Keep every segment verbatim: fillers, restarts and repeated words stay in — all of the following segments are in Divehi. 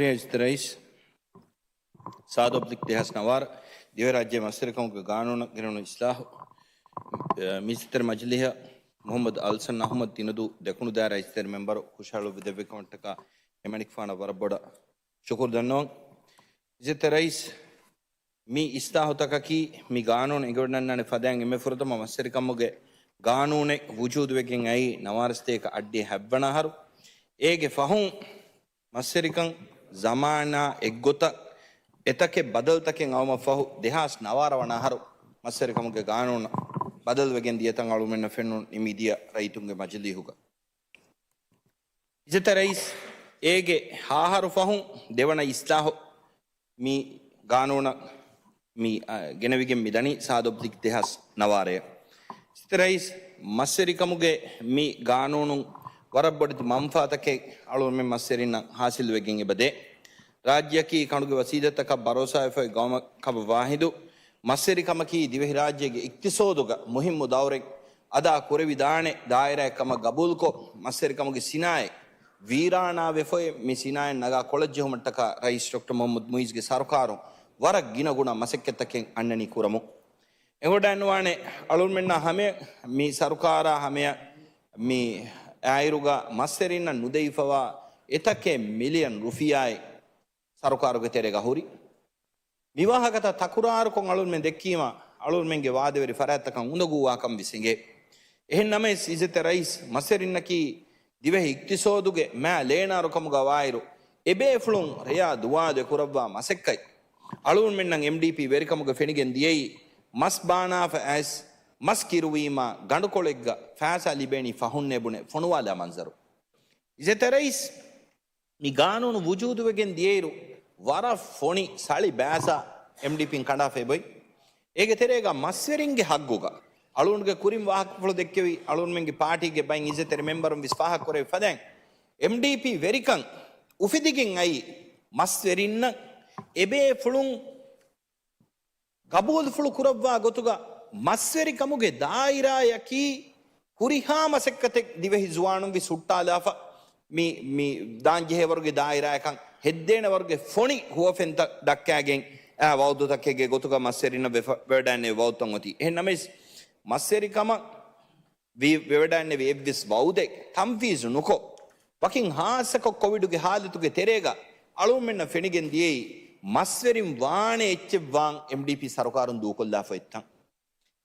ރިޔާސަތު ރައީސް، ސާދަ އޮބްލިކް ދެހާސް ނަވާރަ ދިވެހިރާއްޖޭ މަސްވެރިކަމުގެ ގާނޫނަށް ގެނެވުނު އިސްލާހު، މި މިނިސްޓަރ މަޖިލީހަށް މުހައްމަދު އަލްސަން އަޙްމަދު ތިނަދޫ ދެކުނުދާއިރު އިސްތެރި މެންބަރު ޚުޝްހާލުވެ ދެއްވި ކަމަށްޓަކާ އެމަނިކުފާނަށް ވަރަށް ބޮޑަށް ޝުކުރު ދަންނަވަން. އިއްޒަތްތެރި ރައީސް، މި އިސްލާހުތަކަކީ މި ގާނޫނު އެނގިވަޑައިގަންނާނެ ފަދައިން އެންމެ ފުރަތަމަ މަސްވެރިކަމުގެ ގާނޫނެއް ވުޖޫދުވެގެން އައީ ނަވާރަ ސަތޭކަ އަށްޑިހަ ހަތްވަނަ އަހަރު. އޭގެ ފަހުން މަސްވެރިކަން ޒަމާނާ އެއްގޮތަށް އެތަކެއް ބަދަލުތަކެއް އައުމަށް ފަހު، ދެހާސް ނަވާރަ ވަނަ އަހަރު މަސްވެރިކަމުގެ ގާނޫނު ބަދަލުވެގެން ދިޔަތަން އަޅުމެންނަށް ފެނުނު ނިމިދިޔަ ރައްޔިތުންގެ މަޖިލީހުގަ. އިއްޒަތްތެރި ރައީސް، އޭގެ ހަ އަހަރު ފަހުން ދެވަނަ އިސްލާހު މި ގާނޫނަށް މި، އަ، ގެނެވިގެން މިދަނީ ސާދަ އޮބްލިކް ދެހާސް ނަވާރައެއް. އިއްޒަތްތެރި ރައީސް، މަސްވެރިކަމުގެ މި ގާނޫނުން ވަރަށް ބޮޑެތި މަންފާތަކެއް އަޅުމެން މަސްވެރިންނަށް ހާސިލުވެގެން އެބަދޭ. ރާއްޖެއަކީ ކަނޑުގެ ވަސީލަތްތަކަށް ބަރޯސާވެފައި ގައުމަށް ކަމަށް ވާހިނދު، މަސްވެރިކަމަކީ ދިވެހިރާއްޖޭގެ އިޤްތިޞޯދުގަ މުހިއްމު ދައުރެއް އަދާ ކުރެވިދާނެ ދާއިރާއެއް ކަމަށް ގަބޫލުކޮށް، މަސްވެރިކަމުގެ ސިނާއަތް ވީރާނާވެފައި މި ސިނާއަތް ނަގާ ކޮޅަށްޖެހުމަށްޓަކާ ރައީސް ޑޮކްޓަރ މުޙައްމަދު މުޢިއްޒުގެ ސަރުކާރުން ވަރަށް ގިނަގުނަ މަސައްކަތްތަކެއް އަންނަނީ ކުރަމުން. އެނގިވަޑައިގަންނަވާނެ އަޅުމެންނާ ހަމަޔަށް މި ސަރުކާރާ ހަމަޔަށް މި އާއިރުގަ މަސްވެރިންނަށް ނުދެވިފަވާ އެތަކެއް މިލިއަން ރުފިޔާއެއް ސަރުކާރުގެ ތެރޭގަ ހުރި. މި ވާހަކަތައް ތަކުރާރުކޮށް އަޅުންމެން ދެއްކީމަ، އަޅުންމެންގެ ވާދަވެރި ފަރާތްތަކަށް އުނދަގޫވާކަން ވެސް އެނގޭ. އެހެން ނަމަވެސް، އިއްޒަތްތެރި ރައީސް، މަސްވެރިންނަކީ ދިވެހި އިޤްތިޞޯދުގެ މާ ލޭނާރުކަމުގަ ވާއިރު، އެބޭފުޅުން ރެޔާ ދުވާލު އެކުރައްވާ މަސައްކަތް. އަޅުންމެންނަށް އެމްޑީޕީ ވެރިކަމުގަ ފެނިގެން ދިޔައީ، މަސް ބާނާފަ އައިސް، މަސް ކިރުވީމާ، ގަނޑުކޮޅެއްގަ ފައިސާ ލިބޭނީ ފަހުންނޭ ބުނެ ފޮނުވާލާ މަންޒަރު. އިއްޒަތްތެރި ރައީސް، މި ގާނޫނު ވުޖޫދުވެގެން ދިޔައިރު، ވަރަށް ފޮނި ސަޅި ބާސާ އެމްޑީޕީން ކަނޑާފަ އެބޮތް. އޭގެ ތެރޭގަ މަސްވެރިންގެ ހައްގުގަ އަޅުންގެ ކުރިން ވާހަކަފުޅު ދެއްކެވި އަޅުންމެންގެ ޕާޓީގެ ބައިން އިއްޒަތްތެރި މެމްބަރުން ވެސް ފާހަގަކުރެއްވި ފަދައިން، އެމްޑީޕީ ވެރިކަން އުފެދިގެން އައީ މަސްވެރިންނަށް އެބޭފުޅުން ގަބޫލުފުޅު ކުރައްވާ ގޮތުގަ މަސްވެރިކަމުގެ ދާއިރާއަކީ ހުރިހާ މަސައްކަތެއް ދިވެހި ޒުވާނުން ވެސް ހުއްޓާލާފަ މި، މި ދާންޖެހޭވަރުގެ ދާއިރާއަކަށް ހެއްދޭނެ ވަރުގެ ފޮނި ހުވަފެންތައް ދައްކާގެން އާ ވައުދުތަކެއްގެ ގޮތުގަ މަސްވެރިންނަށް ވެފަ-، ވެވަޑައިންނެވި ވައުދުތައް އޮތީ. އެހެން ނަމަވެސް، މަސްވެރިކަމަށް ވި-، ވެވަޑައިންނެވި އެއްވެސް ވައުދެއް ތަންފީޒު ނުކޮށް، ވަކިން ހާއްސަކޮށް ކޮވިޑުގެ ހާލަތުގެ ތެރޭގަ އަޅުމެންނަށް ފެނިގެން ދިޔައީ، މަސްވެރިން ވާނެ އެއްޗެއް ވާން އެމްޑީޕީ ސަރުކާރުން ދޫކޮށްލާފަ އޮތްތަން.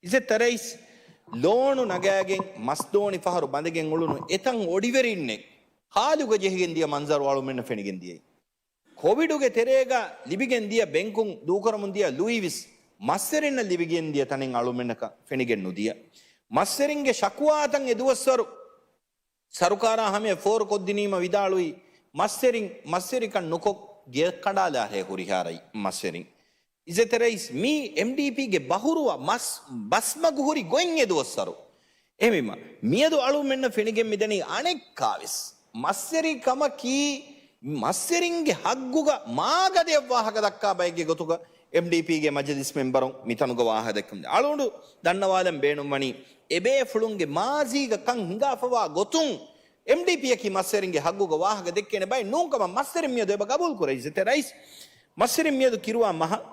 އިއްޒަތްތެރި ރައީސް، ލޯނު ނަގާގެން މަސްދޯނި ފަހަރު ބަނދެގެން އުޅުނު އެތަން އޮޑިވެރިންނެއް ހާލުގަ ޖެހިގެން ދިޔަ މަންޒަރު އަޅުމެންނަށް ފެނިގެން ދިޔައީ. ކޮވިޑުގެ ތެރޭގަ ލިބިގެން ދިޔަ ބެންކުން ދޫކުރަމުން ދިޔަ ލުއިވެސް މަސްވެރިންނަށް ލިބިގެން ދިޔަ ތަނެއް އަޅުމެންނަކަށް ފެނިގެން ނުދިޔަ. މަސްވެރިންގެ ޝަކުވާތައް އެ ދުވަސްވަރު ސަރުކާރާ ހަމަޔަށް ފޯރުކޮށްދިނީމަ ވިދާޅުވީ، މަސްވެރިން މަސްވެރިކަން ނުކޮށް ގެއަށް ކަނޑާލާހޭ ހުރިހާ ރައީ މަސްވެރިން. އިއްޒަތްތެރި ރައީސް، މީ އެމްޑީޕީގެ ބަހުރުވަ މަސް ބަސްމަގު ހުރި ގޮތް އެ ދުވަސްވަރު. އެހެންވީމަ، މިއަދު އަޅުމެންނަށް ފެނިގެން މިދަނީ އަނެއްކާވެސް. މަސްވެރިކަމަކީ މަސްވެރިންގެ ހައްގުގަ މާގަދަޔަށް ވާހަކަ ދައްކާ ބައެއްގެ ގޮތުގަ އެމްޑީޕީގެ މަޖިލިސް މެމްބަރުން މިތަނުގަ ވާހަކަ ދެއްކަމުން އަޅުގަނޑު ދަންނަވާލަން ބޭނުންވަނީ، އެބޭފުޅުންގެ މާޒީގަ ކަން ހިނގާފަވާ ގޮތުން އެމްޑީޕީއަކީ މަސްވެރިންގެ ހައްގުގަ ވާހަކަ ދެއްކޭނެ ބައެއް ނޫންކަމަށް މަސްވެރިން މިއަދު އެބަ ގަބޫލުކުރޭ. އިއްޒަތްތެރި ރައީސް، މަސްވެރިން މިއަދު ކިރުވާ މަހަށް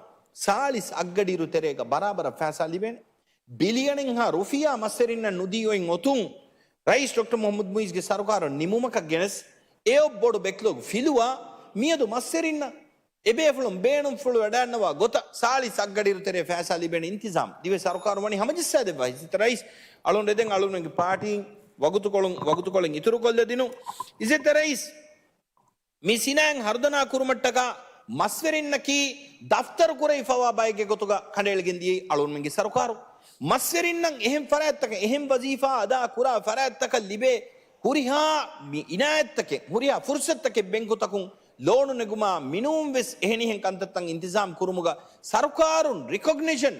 ސާޅީސް އަށްގަޑިއިރު ތެރޭގަ ބަރާބަރަށް ފައިސާ ލިބޭނެ. ބިލިއަނެއްހާ ރުފިޔާ މަސްވެރިންނަށް ނުދީ އޮތް އޮތުން، ރައީސް ޑޮކްޓަރ މުޙައްމަދު މުޢިއްޒުގެ ސަރުކާރުން ނިމުމަކަށް ގެނެސް، އެއޮށް ބޮޑު ބެކްލޮގް ފިލުވާ، މިއަދު މަސްވެރިންނަށް އެބޭފުޅުން ބޭނުންފުޅު ވަޑައިގަންނަވާ ގޮތަށް ސާޅީސް އަށްގަޑިއިރު ތެރޭ ފައިސާ ލިބޭނެ އިންތިޒާމް ދިވެހި ސަރުކާރުން ވަނީ ހަމަޖައްސާދެއްވާ. އިއްޒަތްތެރި ރައީސް، އަޅުގަނޑު އެދެން އަޅުގަނޑުމެންގެ ޕާޓީން ވަގުތުކޮޅުން، ވަގުތުކޮޅެއް އިތުރުކޮށްލަދިނުން. އިއްޒަތްތެރި ރައީސް، މި ސިނާއަތް ހަރުދަނާ ކުރުމަށްޓަކާ މަސްވެރިންނަކީ ދަފްތަރު ކުރެވިފަވާ ބައެއްގެ ގޮތުގަ ކަނޑައެޅިގެން ދިޔައީ އަޅުގަނޑުމެންގެ ސަރުކާރު. މަސްވެރިންނަށް އެހެން ފަރާތްތަކަށް، އެހެން ވަޒީފާ އަދާ ކުރާ ފަރާތްތަކަށް ލިބޭ ހުރިހާ މި އިނާޔަތްތަކެއް، ހުރިހާ ފުރުސަތުތަކެއް ބެންކުތަކުން ލޯނު ނެގުމާ މިނޫން ވެސް އެހެނިހެން ކަންތައްތައް އިންތިޒާމް ކުރުމުގަ ސަރުކާރުން ރިކޮގްނިޝަން،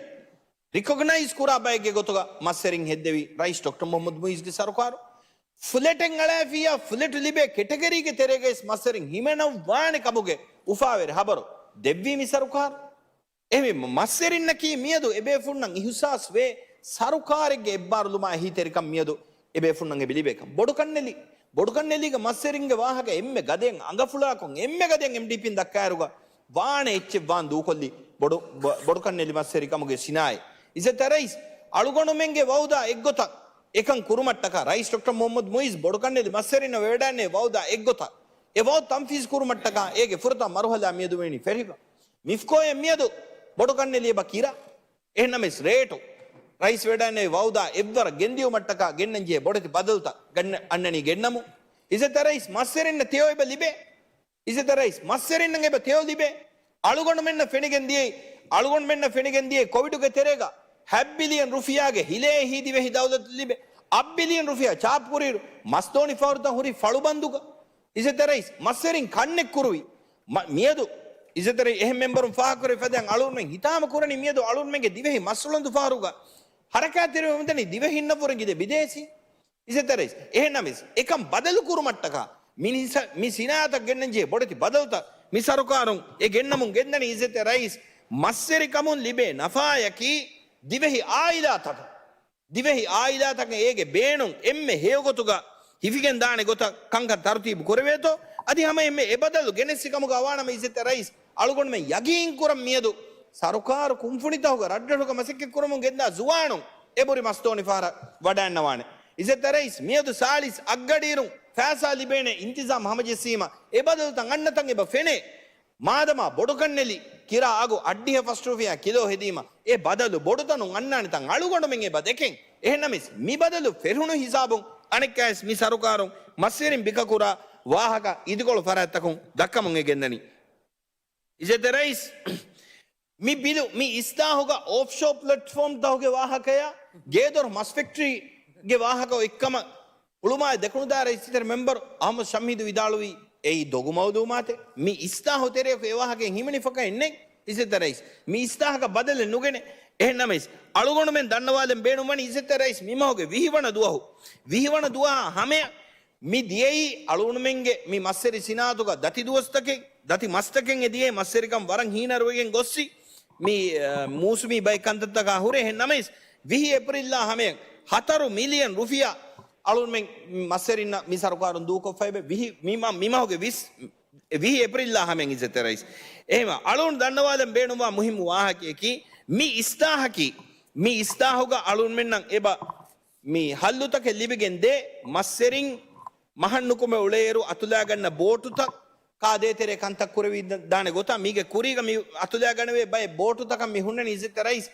ރިކޮގްނައިޒް ކުރާ ބައެއްގެ ގޮތުގަ މަސްވެރިން ހެއްދެވި ރައީސް ޑޮކްޓަރ މުޙައްމަދު މުޢިއްޒުގެ ސަރުކާރު. ފްލެޓެއް އަޅާފިއްޔާ ފްލެޓު ލިބޭ ކެޓަގަރީގެ ތެރޭގައި ވެސް މަސްވެރިން ހިމެނައްވާނެ ކަމުގެ އުފާވެރި ހަބަރު ދެއްވީ މި ސަރުކާރު. އެހެންވީމަ، މަސްވެރިންނަކީ މިއަދު އެބޭފުޅުންނަށް އިހުސާސް ވޭ ސަރުކާރެއްގެ އެއްބާރުލުމާ އެހީތެރިކަން މިއަދު އެބޭފުޅުންނަށް އެބަ ލިބޭކަން. ބޮޑު ކަންނެލި، ބޮޑުކަންނެލީގެ މަސްވެރިންގެ ވާހަކަ އެންމެ ގަދައިން އަނގަފުޅާކޮށް އެންމެ ގަދައިން އެމްޑީޕީން ދައްކާއިރުގަ ވާނެ އެއްޗެއް ވާން ދޫކޮށްލި ބޮޑު، ބޮ-، ބޮޑުކަންނެލި މަސްވެރިކަމުގެ ސިނާއެއް. އިއްޒަތްތެރި ރައީސް، އަޅުގަނޑުމެންގެ ވައުދާ އެއްގޮތަށް އެކަން ކުރުމަށްޓަކާ ރައީސް ޑޮކްޓަރ މުހައްމަދު މުއިއްޒު ބޮޑުކަންނެލި މަސްވެރިންނަށް ވެވަޑައިގެންނެވި ވައުދާ އެއްގޮތަށް އެ ވައުދު ތަންފީޒު ކުރުމަށްޓަކާ އޭގެ ފުރަތަމަ މަރުހަލާ މިއަދު ވަނީ ފެށިފަ. މިފްކޯއަށް މިއަދު ބޮޑުކަންނެލި އެބަ ކިރަ. އެހެންނަމަވެސް ރޭޓު ރައީސް ވެޑައިންނެވި ވައުދާ އެއްވަރަށް ގެންދިއުމަށްޓަކާ ގެންނަންޖެހޭ ބޮޑެތި ބަދަލުތައް ގަންނަ-، އަންނަނީ ގެންނަމުން. އިއްޒަތްތެރި ރައީސް މަސްވެރިންނަށް ތެޔޮ އެބަ ލިބޭ. އިއްޒަތްތެރި ރައީސް މަސްވެރިންނަށް އެބަ ތެޔޮ ލިބޭ. އަޅުގަނޑުމެންނަށް ފެނިގެން ދިޔައީ، އަޅުގަނޑުމެންނަށް ފެނިގެން ދިޔައީ ކޮވިޑުގެ ތެރޭގަ ހަތް ބިލިއަން ރުފިޔާގެ ހިލޭ އެހީ ދިވެހި ދައުލަތަށް ލިބޭ. އަށް ބިލިއަން ރުފިޔާ ޗާޕު ކުރިއިރު މަސްދޯނި ފަހަރުތައް ހުރީ ފަޅުބަންދުގަ. އިއްޒަތްތެރި ރައީސް މަސްވެރިން ކަންނެއް ކުރުވި. މަ-، މިއަދު އިއްޒަތްތެރި އެހެން މެމްބަރުން ފާހަގަކުރެވި ފަދައިން އަޅުގަނޑުމެން ހިތާމަ ކުރަނީ މިއަދު އަޅުގަނޑުމެންގެ ދިވެހި މަސްއުޅަނދު ފަހަރުގަ ހަރަކާތްތެރިވެމުންދަނީ ދިވެހިންނަށްވުރެން ގިދޭ ބިދޭސީ. އިއްޒަތްތެރި ރައީސް، އެހެންނަމަވެސް އެކަން ބަދަލު ކުރުމަށްޓަކާ މި ނިސަ-، މި ސިނާއަތަށް ގެންނަންޖެހޭ ބޮޑެތި ބަދަލުތައް މި ސަރުކާރުން އެ ގެންނަމުން ގެންދަނީ. އިއްޒަތްތެރި ރައީސް މަސްވެރިކަމުން ލިބޭ ނަފާޔަކީ ދިވެހި އާއިލާތަކަށް ދިވެހި އާއިލާތަކަށް އޭގެ ބޭނުން އެންމެ ހެޔޮގޮތުގަ ހިފިގެން ދާނެ ގޮތަށް ކަންކަން ތަރުތީބު ކުރެވޭތޯ، އަދި ހަމަ އެންމެ އެބަދަލު ގެނެއްސި ކަމުގަ ވާނަމަ އިއްޒަތްތެރި ރައީސް އަޅުގަނޑުމެން ޔަގީން ކުރަން މިއަދު ސަރުކާރު ކުންފުނިތަކުގަ ރަށްރަށުގަ މަސައްކަތް ކުރަމުން ގެންދާ ޒުވާނުން އެބުރި މަސްދޯނި ފަހަރަށް ވަޑައިންނަވާނެ. އިއްޒަތްތެރި ރައީސް މިއަދު ސާޅީސް އަށްގަޑިއިރުން ފައިސާ ލިބޭނެ އިންތިޒާމް ހަމަޖެއްސީމަ އެބަދަލުތައް އަންނަތަން އެބަ ފެނޭ. މާދަމާ ބޮޑުކަންނެލި ކިރާ އަގު އަށްޑިހަ ފަސް ރުފިޔާ ކިލޯ ހެދީމަ، އެ ބަދަލު ބޮޑުތަނުން އަންނާނެތަން އަޅުގަނޑުމެން އެބަ ދެކެން. އެހެންނަމަވެސް، މި ބަދަލު ފެށުނު ހިސާބުން އަނެއްކާވެސް މި ސަރުކާރުން މަސްވެރިން ބިކަކުރާ ވާހަކަ އިދިކޮޅު ފަރާތްތަކުން ދައްކަމުން އެ ގެންދަނީ. އިއްޒަތްތެރި ރައީސް، މި ބިލު، މި އިސްލާހުގަ އޮފްޝޯ ޕްލެޓްފޯމްތަކުގެ ވާހަކަޔާ، ގޭދޮރު މަސް ފެކްޓްރީގެ ވާހަކަ އޮތްކަމަށް ހުޅުމާލެ ދެކުނު ދާއިރާ އިއްޒަތްތެރި މެމްބަރު އަހްމަދު ޝަމީދު ވިދާޅުވީ އެއީ ދޮގު މައުލޫމާތެއް. މި އިސްލާހު ތެރެއަކު އެ ވާހަކައެއް ހިމެނިފަކައެއް ނެތް އިއްޒަތްތެރި ރައީސް. މި އިސްލާހަކަށް ބަދަލެއް ނުގެނެ. އެހެންނަމަވެސް، އަޅުގަނޑުމެން ދަންނަވާލަން ބޭނުންވަނީ އިއްޒަތްތެރި ރައީސް މިމަހުގެ ވިހި ވަނަ ދުވަހު، ވިހި ވަނަ ދުވަހާ ހަމަޔަށް މި ދިޔައީ އަޅުގަނޑުމެންގެ މި މަސްވެރި ސިނާއަތުގަ ދަތި ދުވަސްތަކެއް، ދަތި މަސްތަކެއް އެ ދިޔައީ މަސްވެރިކަން ވަރަށް ހީނަރުވެގެން ގޮއްސި، މި، އަ، މޫސުމީ ބައެއް ކަންތައްތަކާ ހުރެ. އެހެން ނަމަވެސް، ވިހި އޭޕްރިލްއާ ހަމަޔަށް ހަތަރު މިލިއަން ރުފިޔާ އަޅުގަނޑުމެން މަސްވެރިންނަށް މި ސަރުކާރުން ދޫކޮށްފައިވޭ. ވިހި، މި މަ-، މި މަހުގެ ވިސް، ވިހި އޭޕްރިލްއާ ހަމަޔަށް އިއްޒަތްތެރި ރައީސް. އެހެންވެ، އަޅުގަނޑު ދަންނަވާލަން ބޭނުންވާ މުހިއްމު ވާހަކަޔަކީ، މި އިސްލާހަކީ، މި އިސްލާހުގަ އަޅުގަނޑުމެންނަށް އެބަ މި ހައްލުތަކެއް ލިބިގެން ދޭ. މަސްވެރިން މަހަށް ނުކުމެ އުޅޭއިރު އަތުލާގަންނަ ބޯޓުތައް ކާ ދޭތެރޭ ކަންތައް ކުރެވިދާނެ ގޮތަށް މީގެ ކުރީގަ މި އަތުލާގަނެވޭ ބައެއް ބޯޓުތަކަށް މި ހުންނަނީ އިއްޒަތްތެރި ރައީސް.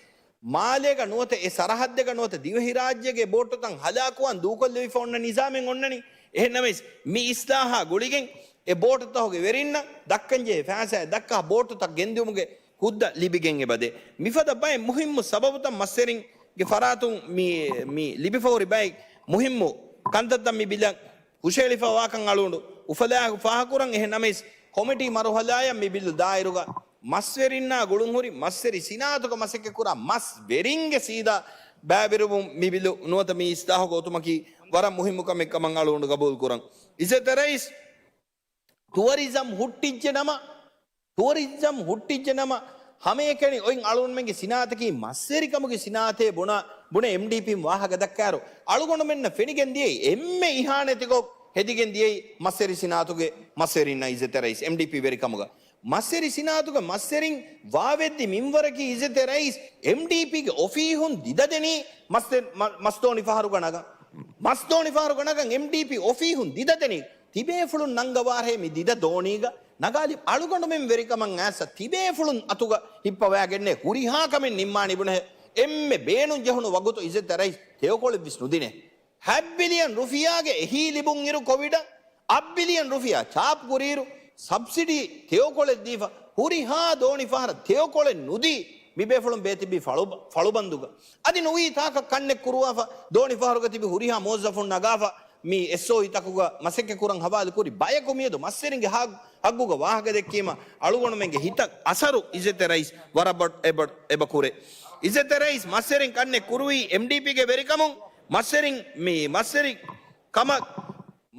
މާލޭގަ ނުވަތަ އެ ސަރަހައްދެއްގަ ނުވަތަ ދިވެހިރާއްޖޭގެ ބޯޓުތައް ހަލާކުވާން ދޫކޮށްލެވިފަ އޮންނަ ނިޒާމެއް އޮންނަނީ. އެހެންނަމަވެސް، މި އިސްލާހާ ގުޅިގެން އެ ބޯޓުތަކުގެ ވެރިންނަށް ދައްކަންޖެހޭ ފައިސާއެއް ދައްކާ ބޯޓުތައް ގެންދިއުމުގެ ހުއްދަ ލިބިގެން އެބަދޭ. މިފަދަ ބައެއް މުހިއްމު ސަބަބުތައް މަސްވެރިންގެ ފަރާތުން މި، މި ލިބިފަހުރި ބައެއް މުހިއްމު ކަންތައްތައް މި ބިލަށް ހުށަހެޅިފަ ވާކަން އަޅުގަނޑު އުފަލާއެކު ފާހަގަކުރަން. އެހެން ނަމަވެސް، ކޮމިޓީ މަރުހަލާއަށް މި ބިލު ދާއިރުގަ މަސްވެރިންނާ ގުޅުންހުރި މަސްވެރި ސިނާއަތުގަ މަސައްކަތްކުރާ މަސްވެރިންގެ ސީދާ ބައިވެރިވުން މި ބިލު ނުވަތަ މި އިސްލާހުގަ އޮތުމަކީ ވަރަށް މުހިއްމު ކަމެއް ކަމަށް އަޅުގަނޑު ގަބޫލުކުރަން. އިއްޒަތްތެރި ރައީސް، ޓުއަރިޒަމް ހުއްޓިއްޖެ ނަމަ، ޓުއަރިޒަމް ހުއްޓިއްޖެ ނަމަ، ހަމައެކަނި އޮތް އަޅުގަނޑުމެންގެ ސިނާއަތަކީ މަސްވެރިކަމުގެ ސިނާއަތޭ ބުނާ، ބުނެ އެމްޑީޕީން ވާހަކަ ދައްކާއިރު، އަޅުގަނޑުމެންނަށް ފެނިގެން ދިޔައީ އެންމެ އިހާނެތިކޮށް ހެދިގެން ދިޔައީ މަސްވެރި ސިނާއަތުގެ މަސްވެރިންނަށް އިއްޒަތްތެރި ރައީސް އެމްޑީޕީ ވެރިކަމުގަ. މަސްވެރި ސިނާއަތުގެ މަސްވެރިން ވާވެއްދި މިންވަރަކީ އިއްޒަތްތެރި ރައީސް އެމްޑީޕީގެ އޮފީހުން ދިދަދެނީ މަސް-، މަ-، މަސްދޯނި ފަހަރުގަ ނަގަން. މަސްދޯނި ފަހަރުގަ ނަގަން އެމްޑީޕީ އޮފީހުން ދިދަދެނީ. ތިބޭފުޅުން ނަންގަވާށޭ މި ދިދަ ދޯނީގަ ނަގާލި އަޅުގަނޑުމެން ވެރިކަމަށް އައިސް ތިބޭފުޅުން އަތުގަ ހިއްޕަވައިގެންނޭ ހުރިހާ ކަމެއް ނިންމާނީ ބުނެ އެންމެ ބޭނުން ޖެހުނު ވަގުތު އިއްޒަތްތެރި ރައީސް ތެޔޮކޮޅެއްވެސް ނުދިނޭ. ހަތް ބިލިއަން ރުފިޔާގެ އެހީ ލިބުން އިރު ކޮވިޑަށް އަށް ބިލިއަން ރުފިޔާ ޗާޕް ކުރިއިރު ސަބްސިޑީ ތެޔޮކޮޅެއް ދީފަ ހުރިހާ ދޯނި ފަހަރަށް ތެޔޮކޮޅެއް ނުދީ މި ބޭފުޅުން ބޭތިބީ ފަޅު-، ފަޅުބަންދުގަ. އަދި ނުވީ ތާކަށް ކަންނެއް ކުރުވާފަ ދޯނި ފަހަރުގަ ތިބި ހުރިހާ މުވައްޒަފުން ނަގާފަ މި އެސްއޯއީ ތަކުގަ މަސައްކަތް ކުރަން ހަވާލު ކުރި ބަޔަކު މިއަދު މަސްވެރިންގެ ހާ-، ހައްގުގަ ވާހަކަ ދެއްކީމަ އަޅުގަނޑުމެންގެ ހިތަށް އަސަރު އިއްޒަތްތެރި ރައީސް ވަރަށް ބޮޑް-، އެބަ-، އެބަ ކުރޭ. އިއްޒަތްތެރި ރައީސް މަސްވެރިން ކަންނެއް ކުރުވީ އެމްޑީޕީގެ ވެރިކަމުން. މަސްވެރިން މި މަސްވެރި ކަމަށް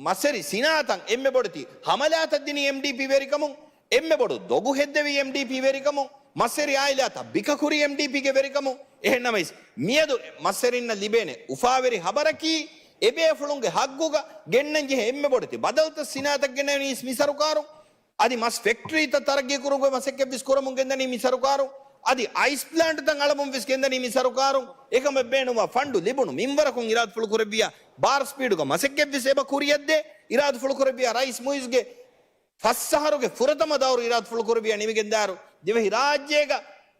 މަސްވެރި ސިނާއަތަށް އެންމެ ބޮޑެތި ހަމަލާތައް ދިނީ އެމްޑީޕީ ވެރިކަމުން، އެންމެ ބޮޑު ދޮގު ހެއްދެވީ އެމްޑީޕީ ވެރިކަމުން، މަސްވެރި އާއިލާތައް ބިކަކުރީ އެމްޑީޕީގެ ވެރިކަމުން. އެހެންނަމަވެސް، މިއަދު މަސްވެރިންނަށް ލިބޭނެ އުފާވެރި ހަބަރަކީ، އެބޭފުޅުންގެ ހައްގުގަ ގެންނަން ޖެހޭ އެންމެ ބޮޑެތި ބަދަލުތައް ސިނާއަތަށް ގެންނަނީސް މި ސަރުކާރުން. އަދި މަސް ފެކްޓްރީތައް ތަރައްގީ ކުރުމުގެ މަސައްކަތްވެސް ކުރަމުން ގެންދަނީ މި ސަރުކާރުން. އަދި އައިސް ޕްލާންޓްތައް އަޅަމުން ވެސް ގެންދަނީ މި ސަރުކާރުން. އެކަމަށް ބޭނުންވާ ފަންޑު ލިބުނު މިންވަރަކުން އިރާދަފުޅު ކުރެއްވިޔާ ބާރަ ސްޕީޑުގަ މަސައްކަތްވެސް އެބަ ކުރިޔަށްދޭ. އިރާދަފުޅު ކުރެއްވިޔާ ރައީސް މުއިޒްގެ ފަސް އަހަރުގެ ފުރަތަމަ ދައުރު އިރާދަފުޅު ކުރެއްވިޔާ ނިމިގެންދާއިރު، ދިވެހި ރާއްޖޭގަ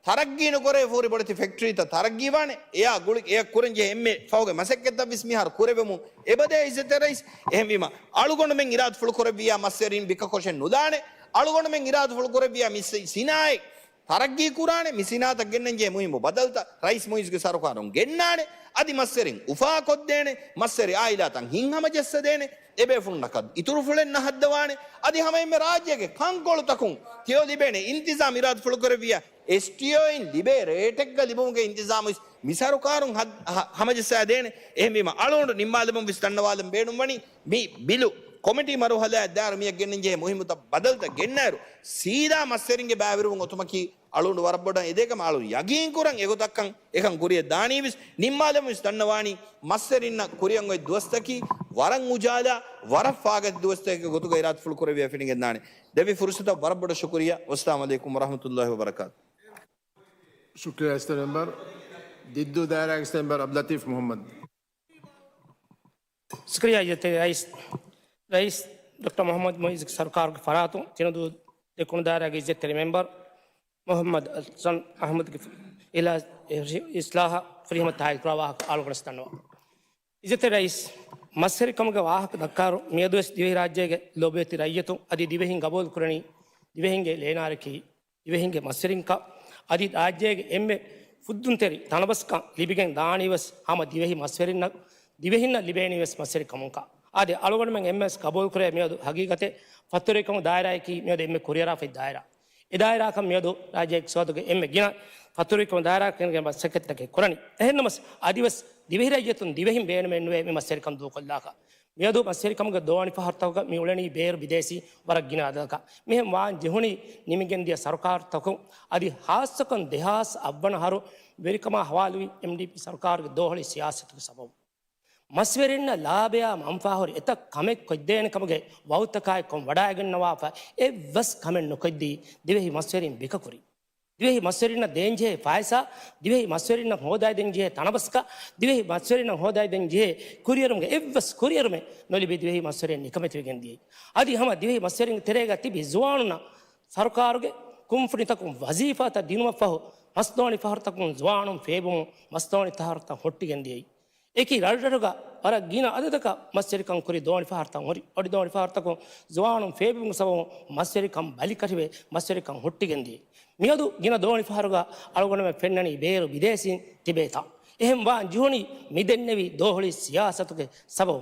ތަރައްގީ ނުކުރެވޭ ފޫރި ބޮޑެތި ފެކްޓްރީތައް ތަރައްގީވާނެ. އެއާ ގުޅި އެއަށް ކުރަންޖެހޭ އެންމެ ފަހުގެ މަސައްކަތްތައްވެސް މިހާރު ކުރެވެމުން އެބަދޭ އިއްޒަތްތެރި ރައީސް. އެހެންވީމަ، އަޅުގަނޑުމެން އިރާދަފުޅު ކުރެއްވިޔާ މަސްވެރިން ބިކަކޮށެއް ނުލާނެ. އަޅުގަނޑުމެން އިރާދަފުޅު ކުރެއްވިޔާ މި ސި-، ސިނާއަތް ތަރައްގީ ކުރާނެ. މި ސިނާއަތަށް ގެންނަންޖެހޭ މުހިއްމު ބަދަލުތައް ރައީސް މުއިޒްގެ ސަރުކާރުން ގެންނާނެ. އަދި މަސްވެރިން އުފާކޮށްދޭނެ. މަސްވެރި އާއިލާތައް ހިތްހަމަޖައްސަދޭނެ. އެބޭފުޅުންނަކަށް އިތުރުފުޅެއް ނަހައްދަވާނެ. އަދި ހަމައެންމެ ރާއްޖޭގެ ކަންކޮޅުތަކުން ތިޔޯ ލިބޭނެ އިންތިޒާމް އިރާދަފުޅު ކުރެއްވިޔާ، އެސްޓީއޯއިން ލިބޭ ރޭޓެއްގަ ލިބުމުގެ އިންތިޒާމު ވެސް މި ސަރުކާރުން ހަ-، ހަ-، ހަމަޖައްސާދޭނެ. އެހެންވީމަ، އަޅުގަނޑު ނިންމާލަމުން ވެސް ދަންނަވާލަން ބޭނުންވަނީ، މި ބިލު ކޮމިޓީ މަރުހަލާއަށް ދާއިރު މިއަށް ގެންނަންޖެހޭ މުހިއްމު ތަ-، ބަދަލުތައް ގެންނައިރު، ސީދާ މަސްވެރިންގެ ބައިވެރިވުން އޮތުމަކީ އަޅުގަނޑު ވަރަށް ބޮޑަށް އެދޭކަމަށް އަޅުގަނޑު ޔަގީންކުރަން. އެގޮތަށްކަން އެކަން ކުރިއަށް ދާނީވެސް، ނިންމާލަމުން ވެސް ދަންނަވާނީ، މަސްވެރިންނަށް ކުރިއަށް އޮތް ދުވަސްތަކީ ވަރަށް އުޖާލާ، ވަރަށް ފާގަތި ދުވަސްތަކެއްގެ ގޮތުގަ އިރާދަފުޅު ކުރެވިޔާ ފެނިގެންދާނެ. ދެވި ފުރުސަތަށް ވަރަށް ބޮޑަށް ޝުކުރިއްޔާ. ވައްސަލާމު ޢަލައިކުމް ވަރަޙްމަތުﷲި ވަބަރަކާތު. ޝުކުރިއްޔާ އިއްޒަތްތެރި މެމްބަރު. ދިއްދޫ ދާއިރާގެ މެމްބަރު ޢަބްދުލްލަޠީފް މުޙައްމަދު. ޝުކުރިއްޔާ އިއްޒަތްތެރި ރައީސް، ރައީސް ޑޮކްޓަރ މުޙައްމަދު މުޢިއްޒުގެ ސަރުކާރުގެ ފަރާތުން ތިނަދޫ ދެކުނު ދާއިރާގެ އިއްޒަތްތެރި މެމްބަރު މުޙައްމަދު ޙަސަން އަޙްމަދުގެ އިސްލާ-، އިސްލާހަށް ފުރިހަމަ ތާއީދު ކުރާ ވާހަކަ އަޅުގަނޑު ދަންނަވަން. އިއްޒަތްތެރި ރައީސް، މަސްވެރިކަމުގެ ވާހަކަ ދައްކާއިރު، މިއަދުވެސް ދިވެހިރާއްޖޭގެ ލޯބިވެތި ރައްޔިތުން އަދި ދިވެހިން ގަބޫލު ކުރަނީ، ދިވެހިންގެ ލޭނާރަކީ، ދިވެހިންގެ މަސްވެރިންކަން އަދި ރާއްޖޭގެ އެންމެ ފުއްދުންތެރި ތަނަވަސްކަން ލިބިގެން ދާނީވެސް ހަމަ ދިވެހި މަސްވެރިންނަށް، ދިވެހިންނަށް ލިބޭނީވެސް މަސްވެރިކަމުންކަން. އާދެ، އަޅުގަނޑުމެން އެންމެވެސް ގަބޫލުކުރޭ މިއަދު ހަގީގަތެއް ފަތުރުވެރިކަމުގެ ދާއިރާއަކީ މިއަދު އެންމެ ކުރިއަރާފައި ދާއިރާ. އެ ދާއިރާކަން މިއަދު ރާއްޖޭގެ އިޤްތިޞާދުގެ އެންމެ ގިނަ ފަތުރުވެރިކަމުގެ ދާއިރާއަކީ މަސައްކަތްތަކެއް ކުރަނީ. އެހެންނަމަސް އަދިވެސް ދިވެހިރައްޔިތުން ދިވެހިން ބޭނުމެއް ނުވޭ މި މަސްވެރިކަން ދޫކޮށްލާކަށް. މިއަދު މަސްވެރިކަމުގެ ދޯނިފަހަރުތަކުގަ މި އުޅެނީ ބޭރު ބިދޭސީ ވަރަށް ގިނަ އަދަދަކަށް. މިހެން ވާން ޖެހުނީ ނިމިގެންދިޔަ ސަރުކާރުތަކުން އަދި ހާއްސަކޮށް ދެހާސް އަށްވަނަ އަހަރު ވެރިކަމާ ހަވާލުވި އެމްޑީޕީ ސަރުކާރުގެ ދޯހުޅި ސިޔާސަތުގެ ސަބަބުން. މަސްވެރިންނަށް ލާބަޔާ މަންފާހުރި އެތައް ކަމެއް ކޮށްދޭނެ ކަމުގެ ވައުދުތަކާއެއްކޮށް ވަޑައިގަންނަވާފަ އެއްވެސް ކަމެއް ނުކޮށްދީ ދިވެހި މަސްވެރިން ބިކަކުރި. ދިވެހި މަސްވެރިންނަށް ދޭންޖެހޭ ފައިސާ، ދިވެހި މަސްވެރިންނަށް ހޯދައިދޭންޖެހޭ ތަނަވަސްކަ، ދިވެހި މަސްވެރިންނަށް ހޯދައިދޭންޖެހޭ ކުރިއެރުމުގެ އެއްވެސް ކުރިއެރުމެއް ނުލިބި ދިވެހި މަސްވެރިން ނިކަމެތިވެގެން ދިޔައީ. އަދި ހަމަ ދިވެހި މަސްވެރިންގެ ތެރޭގަ ތިބި ޒުވާނުންނަށް ސަރުކާރުގެ ކުންފުނިތަކުން ވަޒީފާތައް ދިނުމަށްފަހު، މަސްދޯނި ފަހަރުތަކުން ޒުވާނުން ފޭބުމުން މަސްދޯނި ފަހަރުތައް ހުއްޓިގެން ދިޔައީ. އެކި ރަށްރަށުގަ ވަރަށް ގިނަ އަދަދަކަށް މަސްވެރިކަން ކުރި ދޯނި ފަހަރުތައް ހުރި. އޮޑި ދޯނި ފަހަރުތަކުން ޒުވާނުން ފޭބުމުގެ ސަބަބުން މަސްވެރިކަން ބަލިކަށިވެ، މަސްވެރިކަން ހުއްޓިގެން ދިޔައީ. މިއަދު ގިނަ ދޯނި ފަހަރުގަ އަޅުގަނޑުމެން ފެންނަނީ ބޭރު ބިދޭސީން ތިބޭތާ. އެހެން ވާން ޖެހުނީ މި ދެންނެވި ދޯހުޅި ސިޔާސަތުގެ ސަބަބު.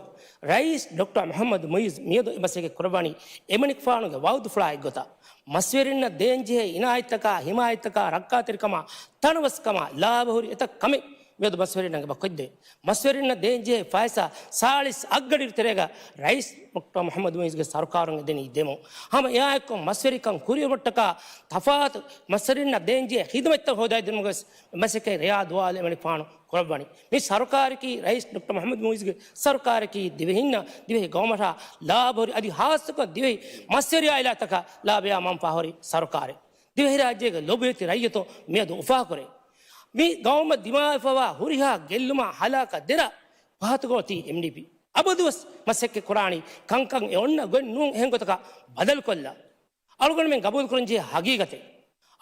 ރައީސް ޑޮކްޓަރ މުޙައްމަދު މުޢިއްޒު މިއަދު އެ މަސައްކަތް ކުރައްވަނީ އެމަނިކުފާނުގެ ވައުދުފުޅާ އެއްގޮތަށް. މަސްވެރިންނަށް ދޭންޖެހޭ އިނާޔަތްތަކާ، ހިމާޔަތްތަކާ، ރައްކާތެރިކަމާ، ތަނަވަސްކަމާ ލާބަހުރި އެތައް ކަމެއް މިއަދު މަސްވެރިންނަށް އެބަ ކޮށްދޭ. މަސްވެރިންނަށް ދޭންޖެހޭ ފައިސާ ސާޅީސް އަށްގަޑި ތެރޭގަ ރައީސް ޑޮކްޓަރ މުޙައްމަދު މުޢިއްޒުގެ ސަރުކާރުން އެދެނީ ދެމުން. ހަމަ އެއާއެއްކޮށް މަސްވެރިކަން ކުރިއެރުމަށްޓަކާ ތަފާތު މަސްވެރިންނަށް ދޭންޖެހޭ ޚިދުމަތްތައް ހޯދައިދިނުމުގެ މަސައްކަތް ރެޔާ ދުވާލު އެމަނިކުފާނު ކުރައްވަނީ. މި ސަރުކާރަކީ ރައީސް ޑޮކްޓަރ މުޙައްމަދު މުޢިއްޒުގެ ސަރުކާރަކީ ދިވެހިންނަށް، ދިވެހި ގައުމަށާ ލާބަހުރި އަދި ހާއްސަކޮށް ދިވެހި މަސްވެރި އާއިލާތަކަށް ލާބަޔާ މަންފާހުރި ސަރުކާރެއް. ދިވެހިރާއްޖޭގެ ލޮބުވެތި ރައްޔިތުން މިއަދު އުފާކުރޭ. މި ގައުމަށް ދިމާވެފަވާ ހުރިހާ ގެއްލުމާ ހަލާކަށް ދެރަ ފަހަތުގަ އޮތީ އެމްޑީޕީ. އަބަދުވެސް މަސައްކަތް ކުރާނީ ކަންކަން އެ އޮންނަ ގޮތް ނޫން އެހެން ގޮތަކަށް ބަދަލުކޮށްލަން. އަޅުގަނޑުމެން ގަބޫލުކުރަންޖެހޭ ހަގީގަތެއް.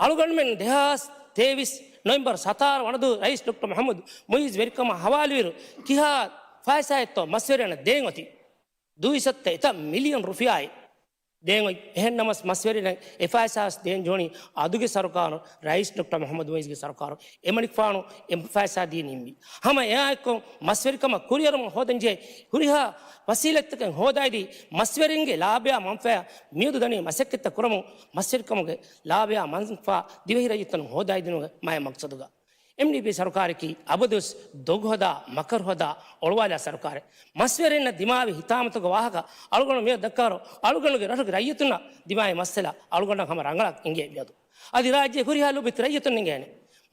އަޅުގަނޑުމެން ދެހާސް ތޭވީސް ނޮވެމްބަރު ސަތާރަ ވަނަދޫ ރައީސް ޑޮކްޓަރ މުޙައްމަދު މުޢިއްޒު ވެރިކަމަށް ހަވާލުވިއިރު ކިހާ ފައިސާއެއްތޯ މަސްވެރިންނަށް ދޭން އޮތީ. ދުއިސައްތަ އެތައް މިލިއަން ރުފިޔާއެއް ދޭން އޮތް. އެހެންނަމަސް މަސްވެރިންނަށް އެ ފައިސާ ވެސް ދޭން ޖެހުނީ އަދުގެ ސަރުކާރު، ރައީސް ޑޮކްޓަރ މުޙައްމަދު މުޢިއްޒުގެ ސަރުކާރު. އެމަނިކުފާނު އެ ފައިސާ ދީނީ މި. ހަމަ އެއާއެއްކޮށް މަސްވެރިކަމަށް ކުރިއެރުމަށް ހޯދަންޖެހޭ ހުރިހާ ވަސީލަތްތަކެއް ހޯދައިދީ، މަސްވެރިންގެ ލާބަޔާ މަންފާ މިއަދު ދަނީ މަސައްކަތްތައް ކުރަމުން، މަސްވެރިކަމުގެ ލާބަޔާ މަންފާ ދިވެހި ރައްޔިތުން ހޯދައިދިނުމުގެ މާތް މަޤްޞަދުގަ. އެމްޑީޕީ ސަރުކާރަކީ އަބަދުވެސް ދޮގު ހަދާ، މަކަރު ހަދާ، އޮޅުވާލާ ސަރުކާރެއް. މަސްވެރިންނަށް ދިމާވި ހިތާމަތުގެ ވާހަކަ އަޅުގަނޑު މިއަދު ދައްކާއިރު، އަޅުގަނޑުގެ ރަށުގެ ރައްޔިތުންނަށް ދިމާވި މައްސަލަ އަޅުގަނޑަށް ހަމަ ރަނގަޅަށް އިނގޭ މިއަދު. އަދި ރާއްޖޭ ހުރިހާ ލޮބުވެތި ރައްޔިތުން އިނގޭނެ.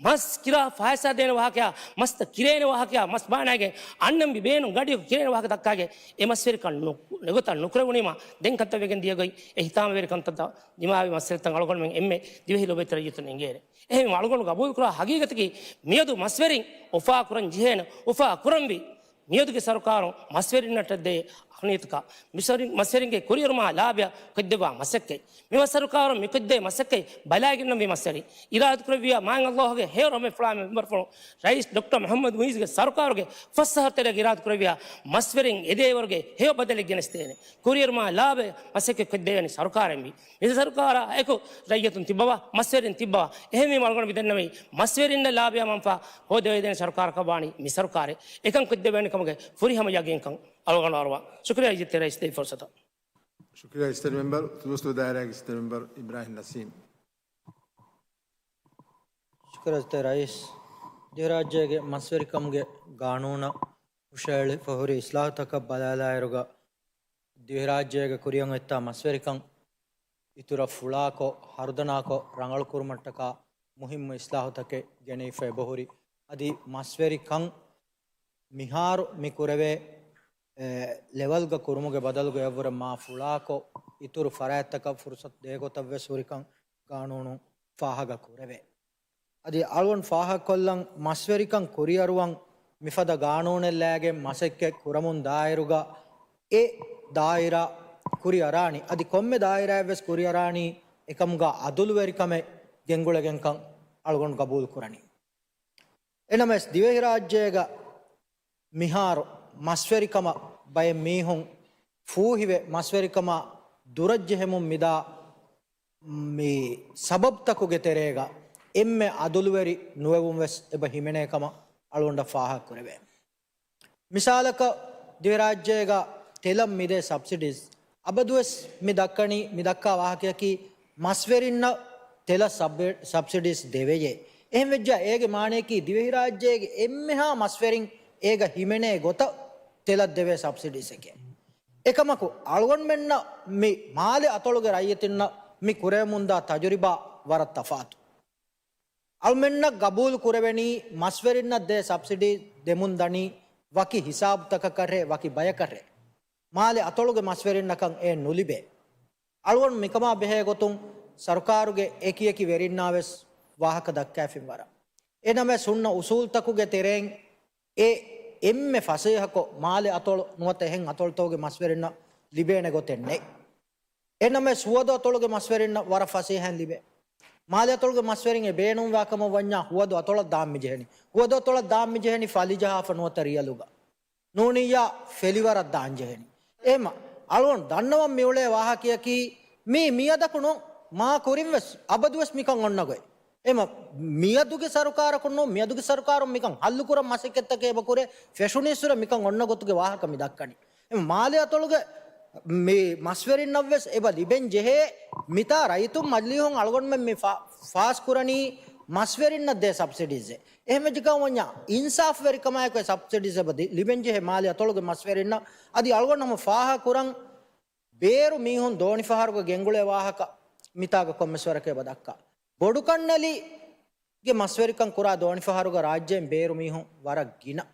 މަސް ކިރާ ފައިސާ ދޭނެ ވާހަކަޔާ، މަސްތައް ކިރޭނެ ވާހަކަޔާ، މަސް ބާނާގެ އަންނަން ބޭނުން ގަޑިއަކު ކިރޭނެ ވާހަކަ ދައްކާގެ އެ މަސްވެރިކަން ނު-، ނެގޮތަށް ނުކުރެވުނީމަ ދެން ކަންތައް ވެގެން ދިޔަގޮތް އެ ހިތާމަވެރި ކަންތައްތައް ދިމާވި މައްސަލަތައް އަޅުގަނޑުމެން އެންމެ ދިވެހި ލޮބުވެތި ރައްޔިތުން އެނގޭނެ. އެހެން އަޅުގަނޑު ގަބޫލުކުރާ ހަގީގަތަކީ މިއަދު މަސްވެރިން އުފާ ކުރަން ޖެހޭނެ، އުފާ ކުރަންވީ މިއަދުގެ ސަރުކާރުން މަސްވެރިންނަށްޓަށް ދޭ އަހަނިޔަތަކާ، މިސަރި-، މަސްވެރިންގެ ކުރިއެރުމާ ލާބިޔާ ކޮށްދެއްވާ މަސައްކަތް. މި ސަރުކާރުން މި ކޮށްދޭ މަސައްކަތް ބަލާގެންނަންވީ މަސްވެރިން. އިރާދަކުރެއްވިޔާ މާތް ﷲ ގެ ހެޔޮ ރަހްމަތްފުޅާ މެމްބަރުފުޅުން ރައީސް ޑޮކްޓަރ މުޙައްމަދު މުޢިއްޒުގެ ސަރުކާރުގެ ފަސް އަހަރު ތެރޭގަ އިރާދަކުރެއްވިޔާ މަސްވެރިން އެދޭވަރުގެ ހެޔޮ ބަދަލެއް ގެނެސްދޭނެ. ކުރިއެރުމާ ލާބިޔާ މަސައްކަތް ކޮށްދެވޭނީ ސަރުކާރެއް މީ. މި ސަރުކާރާ އެކު ރައްޔިތުން ތިއްބަވާ، މަސްވެރިން ތިއްބަވާ. އެހެންވީމަ އަޅުގަނޑު މިދެންނެވީ މަސްވެރިންނަށް ލާބިޔާ މަންފާ ހޯދަވައިދޭނެ ސަރުކާރަކަށް ވާނީ މި ސަރުކާރެއް. އެކަން ކޮށްދެވޭނެ ކަމުގެ ފުރިހަމަ ޔަގީންކަން އަޅުގަނޑު އަރުވާ. ޝުކުރިޔާ އިއްޒަތްތެރި ރައީސް ދޭ ފުރުސަތަށް. ޝުކުރިޔާ އިއްޒަތްތެރި މެމްބަރު، ތުދުވަސް ދާއިރާގެ އިއްޒަތްތެރި މެމްބަރު އިބްރާހިމް ނަސީމް. ޝުކުރިޔާ އިއްޒަތްތެރި ރައީސް. ދިވެހިރާއްޖޭގެ މަސްވެރިކަމުގެ ގާނޫނަށް ހުށަހެޅިފަ ހުރި އިސްލާހުތަކަށް ބަލާލާއިރުގަ، ދިވެހިރާއްޖޭގެ ކުރިއަށް އޮތްތާ މަސްވެރިކަން އިތުރަށް ފުޅާކޮށް، ހަރުދަނާކޮށް ރަނގަޅުކުރުމަށްޓަކާ މުހިއްމު އިސްލާހުތަކެއް ގެނެވިފަ އެބަހުރި. އަދި މަސްވެރިކަން މިހާރު މި ކުރެވޭ، އެ، ލެވަލްގަ ކުރުމުގެ ބަދަލުގަ އެއަށްވުރެ މާ ފުޅާކޮށް، އިތުރު ފަރާތްތަކަށް ފުރުސަތު ދޭގޮތަށްވެސް ހުރިކަން ގާނޫނު ފާހަގަ ކުރެވޭ. އަދި އަޅުގަނޑު ފާހަގަކޮށްލަން، މަސްވެރިކަން ކުރިއަރުވަން މިފަދަ ގާނޫނެއް ލައިގެން މަސައްކަތް ކުރަމުން ދާއިރުގަ އެ ދާއިރާ ކުރިއަރާނީ. އަދި ކޮންމެ ދާއިރާއެއްވެސް ކުރިއަރާނީ އެކަމުގަ އަދުލުވެރިކަމެއް ގެންގުޅެގެންކަން އަޅުގަނޑު ގަބޫލު ކުރަނީ. އެނަމަވެސް ދިވެހިރާއްޖޭގަ މިހާރު މަސްވެރިކަމަށް ބައެއް މީހުން ފޫހިވެ، މަސްވެރިކަމާ ދުރަށްޖެހެމުން މިދާ މި ސަބަބްތަކުގެ ތެރޭގަ އެންމެ އަދުލުވެރި ނުވެވުން ވެސް އެބަ ހިމެނޭ ކަމަށް އަޅުގަނޑަށް ފާހަގަކުރެވޭ. މިސާލަކަށް، ދިވެހިރާއްޖޭގަ ތެލަށް މިދޭ ސަބްސިޑީސް އަބަދުވެސް މި ދައްކަނީ، މި ދައްކާ ވާހަކަޔަކީ މަސްވެރިންނަށް ތެލަށް ސަބް-، ސަބްސިޑީސް ދެވެޔޭ. އެހެންވެއްޖާ އޭގެ މާނަޔަކީ ދިވެހިރާއްޖޭގެ އެންމެހާ މަސްވެރިން އޭގަ ހިމެނޭ ގޮތަށް ތެލަށް ދެވޭ ސަބްސިޑީސްއެކޭ. އެކަމަކު، އަޅުގަނޑުމެންނަށް މި މާލެ އަތޮޅުގެ ރައްޔިތުންނަށް މި ކުރެވެމުންދާ ތަޖުރިބާ ވަރަށް ތަފާތު. އަޅުމެންނަށް ގަބޫލު ކުރެވެނީ މަސްވެރިންނަށް ދޭ ސަބްސިޑީ ދެމުން ދަނީ ވަކި ހިސާބުތަކަކަށޭ، ވަކި ބަޔަކަށޭ. މާލެ އަތޮޅުގެ މަސްވެރިންނަކަށް އެ ނުލިބޭ. އަޅުގަނޑު މިކަމާ ބެހޭ ގޮތުން ސަރުކާރުގެ އެކި އެކި ވެރިންނާވެސް ވާހަކަ ދައްކާފިން ވަރަށް. އެ ނަމަވެސް ހުންނަ އުސޫލްތަކުގެ ތެރެއިން އެ އެންމެ ފަސޭހަކޮށް މާލެ އަތޮޅު ނުވަތަ އެހެން އަތޮޅުތަކުގެ މަސްވެރިންނަށް ލިބޭނެ ގޮތެއް ނެތް. އެހެންނަމަވެސް ހުވަދު އަތޮޅުގެ މަސްވެރިންނަށް ވަރަށް ފަސޭހައިން ލިބޭ. މާލެ އަތޮޅުގެ މަސްވެރިން އެ ބޭނުންވާ ކަމަށް ވަންޏާ ހުވަދު އަތޮޅަށް ދާން މިޖެހެނީ. ހުވަދު އަތޮޅަށް ދާން މިޖެހެނީ ފަލިޖަހާފަ ނުވަތަ ރިޔަލުގަ. ނޫނިއްޔާ ފެލިވަރަށް ދާން ޖެހެނީ. އެހެންމަ އަޅުގަނޑު ދަންނަވަން މިއުޅޭ ވާހަކަޔަކީ މީ މިއަދަކު ނޫން، މާ ކުރިން ވެސް އަބަދުވެސް މިކަން އޮންނަ ގޮތް. އެހެންމަ މިއަދުގެ ސަރުކާރަކުން ނޫން، މިއަދުގެ ސަރުކާރުން މިކަން ހައްލުކުރަން މަސައްކަތްތަކެއް އެބަ ކުރޭ، ފެށުނީއްސުރެ މިކަން އޮންނަ ގޮތުގެ ވާހަކަ މި ދައްކަނީ. މާލެ އަތޮޅުގެ މި މަސްވެރިންނަށްވެސް އެބަ ލިބެން ޖެހޭ. މިތާ ރައްޔިތުން މަޖިލީހުން އަޅުގަނޑުމެން މި ފާ-، ފާސްކުރަނީ މަސްވެރިންނަށް ދޭ ސަބްސިޑީސްއެއް. އެހެންވެއްޖެކަމަށް ވަންޏާ އިންސާފުވެރިކަމާއެކު އެ ސަބްސިޑީސް އެބަ ދި-، ލިބެން ޖެހޭ މާލެ އަތޮޅުގެ މަސްވެރިންނަށް. އަދި އަޅުގަނޑު ހަމަ ފާހަގަކުރަން، ބޭރު މީހުން ދޯނިފަހަރުގަ ގެންގުޅޭ ވާހަކަ މިތާގަ ކޮންމެސް ވަރަކަށް އެބަ ދައްކާ. ބޮޑުކަންނެލިގެ މަސްވެރިކަން ކުރާ ދޯނިފަހަރުގަ ރާއްޖޭން ބޭރު މީހުން ވަރަށް ގިނަ.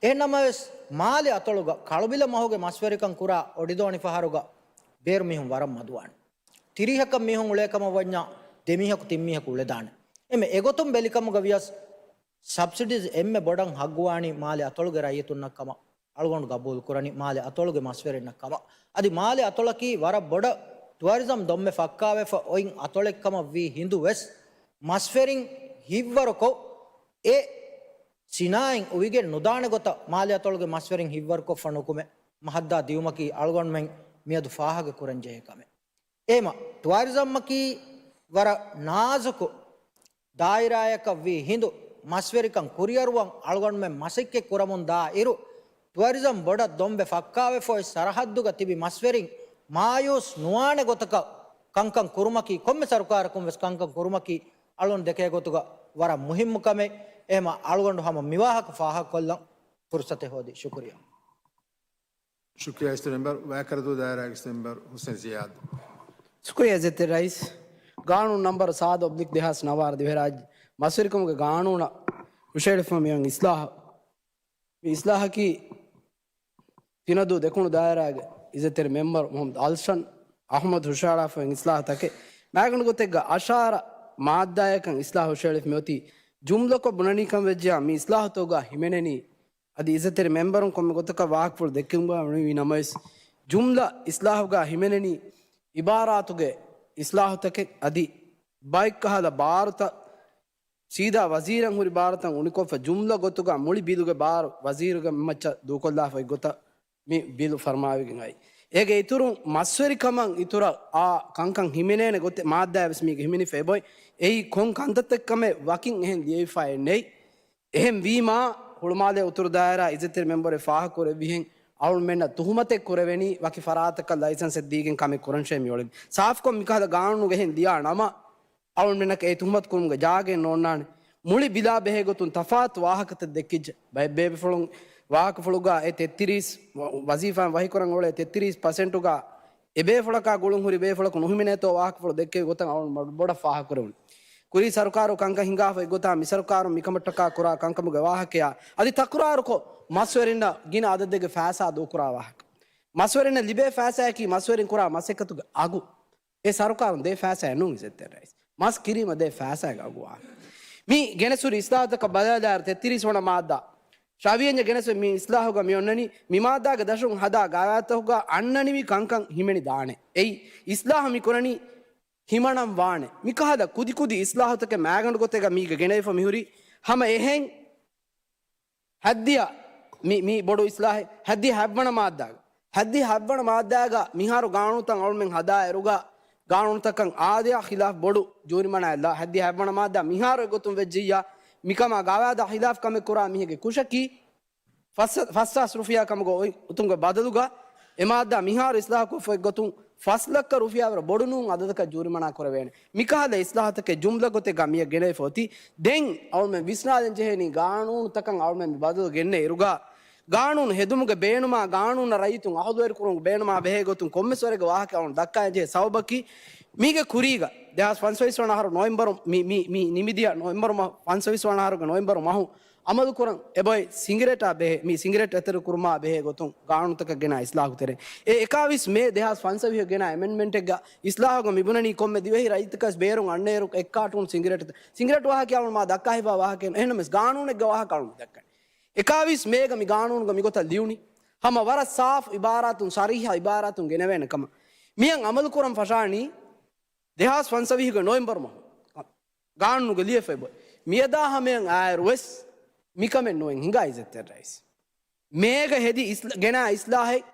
އެހެންނަމަވެސް، މާލެ އަތޮޅުގަ ކަޅުބިލަ މަހުގެ މަސްވެރިކަން ކުރާ އޮޑިދޯނިފަހަރުގަ ބޭރު މީހުން ވަރަށް މަދުވާނެ. ތިރީހަކަށް މީހުން އުޅޭ ކަމަށް ވަންޏާ، ދެމީހަކު ތިންމީހަކު އުޅެދާނެ. އެމެ އެގޮތުން ބެލިކަމުގަ ވިޔަސް، ސަބްސިޑީސް އެންމެ ބޮޑަށް ހައްގުވާނީ މާލެ އަތޮޅުގެ ރައްޔިތުންނަށް ކަމަށް އަޅުގަނޑު ގަބޫލު ކުރަނީ، މާލެ އަތޮޅުގެ މަސްވެރިންނަށް ކަމަށް. އަދި މާލެ އަތޮޅަކީ ވަރަށް ބޮޑަށް ޓުއަރިޒަމް ދޮންބެ ފައްކާވެފަ އޮތް އަތޮޅެއް ކަމަށް ވީ ހިނދު ވެސް، މަސްވެރިން ހިތްވަރުކޮށް، އެ ސިނާއަތް އުވިގެން ނުދާނެ ގޮތަށް މާލެ އަތޮޅުގެ މަސްވެރިން ހިތްވަރުކޮށްފަ ނުކުމެ، މަހަށްދާ ދިއުމަކީ އަޅުގަނޑުމެން މިއަދު ފާހަގަކުރަން ޖެހޭ ކަމެއް. އެހެމަ، ޓުއަރިޒަމްއަކީ ވަރަށް ނާޒުކު ދާއިރާއަކަށް ވީ ހިނދު، މަސްވެރިކަން ކުރިއަރުވަން އަޅުގަނޑުމެން މަސައްކަތް ކުރަމުން ދާ އިރު، ޓުއަރިޒަމް ބޮޑަށް ދޮންބެ ފައްކާވެފަ އޮތް ސަރަހައްދުގަ ތިބި މަސްވެރިން މާޔޫސް ނުވާނެ ގޮތަކަށް ކަންކަން ކުރުމަކީ، ކޮންމެ ސަރުކާރަކުން ވެސް ކަންކަން ކުރުމަކީ އަޅުގަނޑު ދެކޭ ގޮތުގަ ވަރަށް މުހިއްމު ކަމެއް. އެހެމަ އަޅުގަނޑު ހަމަ މިވާހަކަ ފާހަގަކޮށްލަން ފުރުސަތެއް ހޯދި. ޝުކުރިޔާ. ޝުކުރިޔާ އިސްތެ މެމްބަރު، ވައިކަރަދޫ ދާއިރާގެ އިސްތެ މެމްބަރު ހުސެން ޒިޔާދު. ޝުކުރިޔާ އިއްޒަތްތެރި ރައީސް. ގާނޫނު ނަންބަރު ސާދަ އޮބްލިކް ދެހާސް ނަވާރަ ދިވެހިރާއްޖެ މަސްވެރިކަމުގެ ގާނޫނަށް ހުށައެޅިފަ މިއޮން އިސްލާހު، މި އިސްލާހަކީ ތިނަދޫ ދެކުނު ދާއިރާގެ އިއްޒަތްތެރި މެމްބަރު މުހައްމަދު އަލްޝަން އަޙްމަދު ހުށައަޅާފައި އިސްލާހުތަކެއް. މާގަނޑު ގޮތެއްގަ އަށާރަ މާއްދާއަކަށް އިސްލާހު ހުށައެޅިފަ މިއޮތީ. ޖުމްލަކޮށް ބުނަނީ ކަމަށް ވެއްޖެޔާ، މި އިސްލާހުތަކުގަ ހިމެނެނީ އަދި އިއްޒަތްތެރި މެމްބަރުން ކޮންމެ ގޮތަކަށް ވާހަކަފުޅު ދެއްކެވުމުގަ ވަނީ ނަމަވެސް، ޖުމްލަ އިސްލާހުގަ ހިމެނެނީ އިބާރާތުގެ އިސްލާހުތަކެއް އަދި ބައެއްކަހަލަ ބާރުތައް ސީދާ ވަޒީރަށް ހުރި ބާރުތައް އުނިކޮށްފަ ޖުމްލަ ގޮތުގަ މުޅި ބިލުގެ ބާރު ވަޒީރުގެ މައްޗަށް ދޫކޮށްލާފަ އޮތް ގޮތަށް މި ބިލު ފަރުމާވެގެން އައި. އޭގެ އިތުރުން މަސްވެރިކަމަށް އިތުރަށް އާ ކަންކަން ހިމެނޭނެ ގޮތެއް މާއްދާ ވެސް މީގެ ހިމެނިފަ އެބޮތް. އެއީ ކޮން ކަންތައްތައް ކަމެއް ވަކިން އެހެން ލިޔެވިފައެއް ނެތް. އެހެން ވީމާ، ހުޅުމާލޭ އުތުރު ދާއިރާ އިއްޒަތްތެރި މެމްބަރެއް ފާހަގަކުރެއްވިހެން، އަޅުމެންނަށް ތުހުމަތެއް ކުރެވެނީ ވަކި ފަރާތަކަށް ލައިސަންސެއް ދީގެން ކަމެއް ކުރަންށޭ މިއުޅެނީ. ސާފުކޮށް މިކަހަލަ ގާނޫނުގަ އެހެން ލިޔާ ނަމަ، އަޅުމެންނަކަށް އެ ތުހުމަތު ކުރުމުގެ ޖާގައެއް ނޯންނާނެ. މުޅި ބިލާ ބެހޭގޮތުން ތަފާތު ވާހަކަތައް ދެއްކިއްޖެ. ބައެއް ބޭބެފުޅުން ވާހަކަފުޅުގަ އެ ތެއްތިރީސް ވަ-، ވަޒީފާއިން ވަހިކުރަން އުޅޭ ތެއްތިރީސް ޕަސެންޓުގަ އެބޭފުޅަކާ ގުޅުން ހުރި ބޭފުޅަކު ނުހިމެނޭތޯ ވާހަކަފުޅު ދެއްކެވި ގޮތަށް އަޅުން ބޮޑަށް ފާހަގަކުރެވުނު. ކުރީ ސަރުކާރު ކަންކަން ހިނގާފަ އޮތްގޮތާ މި ސަރުކާރުން މިކަމަށްޓަކާ ކުރާ ކަންކަމުގެ ވާހަކަޔާ އަދި ތަކުރާރުކޮށް، މަސްވެރިންނަށް ގިނަ އަދަދެއްގެ ފައިސާ ދޫކުރާ ވާހަކަ. މަސްވެރިންނަށް ލިބޭ ފައިސާއަކީ މަސްވެރިން ކުރާ މަސައްކަތުގެ އަގު. އެ ސަރުކާރުން ދޭ ފައިސާއެއް ނޫން އިއްޒަތްތެރި ރައީސް. މަސް ކިރީމަށް ދޭ ފައިސާއެއް އަގު ވާނެ. މި ގެނެސް ހުރި އިސްލާހުތަކަށް ބަލާލާއިރު ތެއްތިރީސް ވަނަ މާއްދާ ޝަވިޔަންޏަށް ގެނެސް މި އިސްލާހުގަ މި އޮންނަނީ މި މާއްދާގެ ދަށުން ހަދާ ގާވާތަކުގަ އަންނަނިވި ކަންކަން ހިމެނި ދާނެ. އެއީ އިސްލާހު މި ކުރަނީ ހިމަނަން ވާނެ. މިކަހަލަ ކުދިކުދި އިސްލާހުތަކެއް މާގަނޑު ގޮތެއްގަ މީގަ ގެނެވިފަ މިހުރީ. ހަމަ އެހެން ހައްދިޔަ މި، މި ބޮޑު އިސްލާހެއް ހައްދި ހައްވަނަ މާއްދާގަ، ހައްދި ހައްވަނަ މާއްދާގަ މިހާރު ގާނޫނުތައް އަޅުމެން ހަދާއިރުގަ، ގާނޫނުތަކަށް އާދަޔާ ޚިލާފް ބޮޑު ޖޫރިމަނާއެއްލާ. ހައްދި ހައްވަނަ މާއްދާ މިހާރު އެގޮތުން ވެއްޖިއްޔާ، މިކަމާ ގަވާއިދާ ޚިލާފް ކަމެއް ކުރާ މީހެއްގެ ކުށަކީ، ފަސް، ފަސް ހާސް ރުފިޔާ ކަމުގަ އޮތް ގޮތުންގެ ބަދަލުގަ، އެ މާއްދާ މިހާރު އިސްލާހުކޮށްފަ އޮތް ގޮތުން ފަސް ލައްކަ ރުފިޔާވަރަށް ބޮޑު ނޫން އަދަދަކަށް ޖޫރިމަނާ ކުރެވޭނެ. މިކަހަލަ އިސްލާހުތަކެއް ޖުމްލަ ގޮތެއްގަ މިއަށް ގެނެވިފަ އޮތީ. ދެން އަޅުމެން ވިސްނާލަން ޖެހޭނީ ގާނޫނުތަކަށް އަޅުމެން މި ބަދަލު ގެންނަ އިރުގަ، ގާނޫނު ހެދުމުގެ ބޭނުމާ، ގާނޫނަށް ރައްޔިތުން އަހުލުވެރިކުރުމުގެ ބޭނުމާ ބެހޭ ގޮތުން ކޮންމެސް ވަރެއްގެ ވާހަކަ އަޅުން ދައްކާ ޖެހޭ ސަބަބަކީ، މީގެ ކުރީގަ ދެހާސް ފަންސަވީސް ވަނަ އަހަރު ނޮވެމްބަރު މި، މި، މި ނިމިދިޔަ ނޮވެމްބަރު މަހު، ފަންސަވީސް ވަނަ އަހަރުގެ ނޮވެމްބަރު މަހު އަމަލުކުރަން އެބައޮތް ސިނގިރޭޓާ ބެހޭ، މި ސިނގިރޭޓް އެތެރެކުރުމާ ބެހޭ ގޮތުން ގާނޫނުތަކަށް ގެނާ އިސްލާހު ތެރޭ. އެ އެކާވީސް މޭ ދެހާސް ފަންސަވީހު ގެނާ އެމެންޑްމަންޓެއްގަ އިސްލާހުގަ މި ބުނަނީ ކޮންމެ ދިވެހި ރައްޔިތަކަށް ބޭރުން އަންނައިރު އެއްކާޓޫން ސިނގިރޭޓް، ސިނގިރޭޓް ވާހަކަ އަޅުން މާ ދައްކާ ހިފާ ވާހަކައެއް ނޫން. އެހެންނަމަވެސް ގާނޫނެއްގެ ވާހަކަ އަޅުން ދައްކަނީ. އެކާވީސް މޭގަ މި ގާނޫނުގަ މިގޮތަށް ލިޔުނީ. ހަމަ ވަރަށް ސާފު އިބާރާތުން، ސަރީހަ އިބާރާތުން ގެނެވޭނެ ކަމަށް. މިއަށް އަމަލު ކުރަން ފަށާނީ ދެހާސް ފަންސަވީހުގެ ނޮވެމްބަރު މަހު ގާނޫނުގަ ލިޔެފަ އެބައޮތް. މިއަދާ ހަމަޔަށް އާއިރު ވެސް މިކަމެއް ނުވެން ހިނގާ އިއްޒަތްތެރި ރައީސް. މޭގަ ހެދި އިސް-، ގެނާ އިސްލާހެއް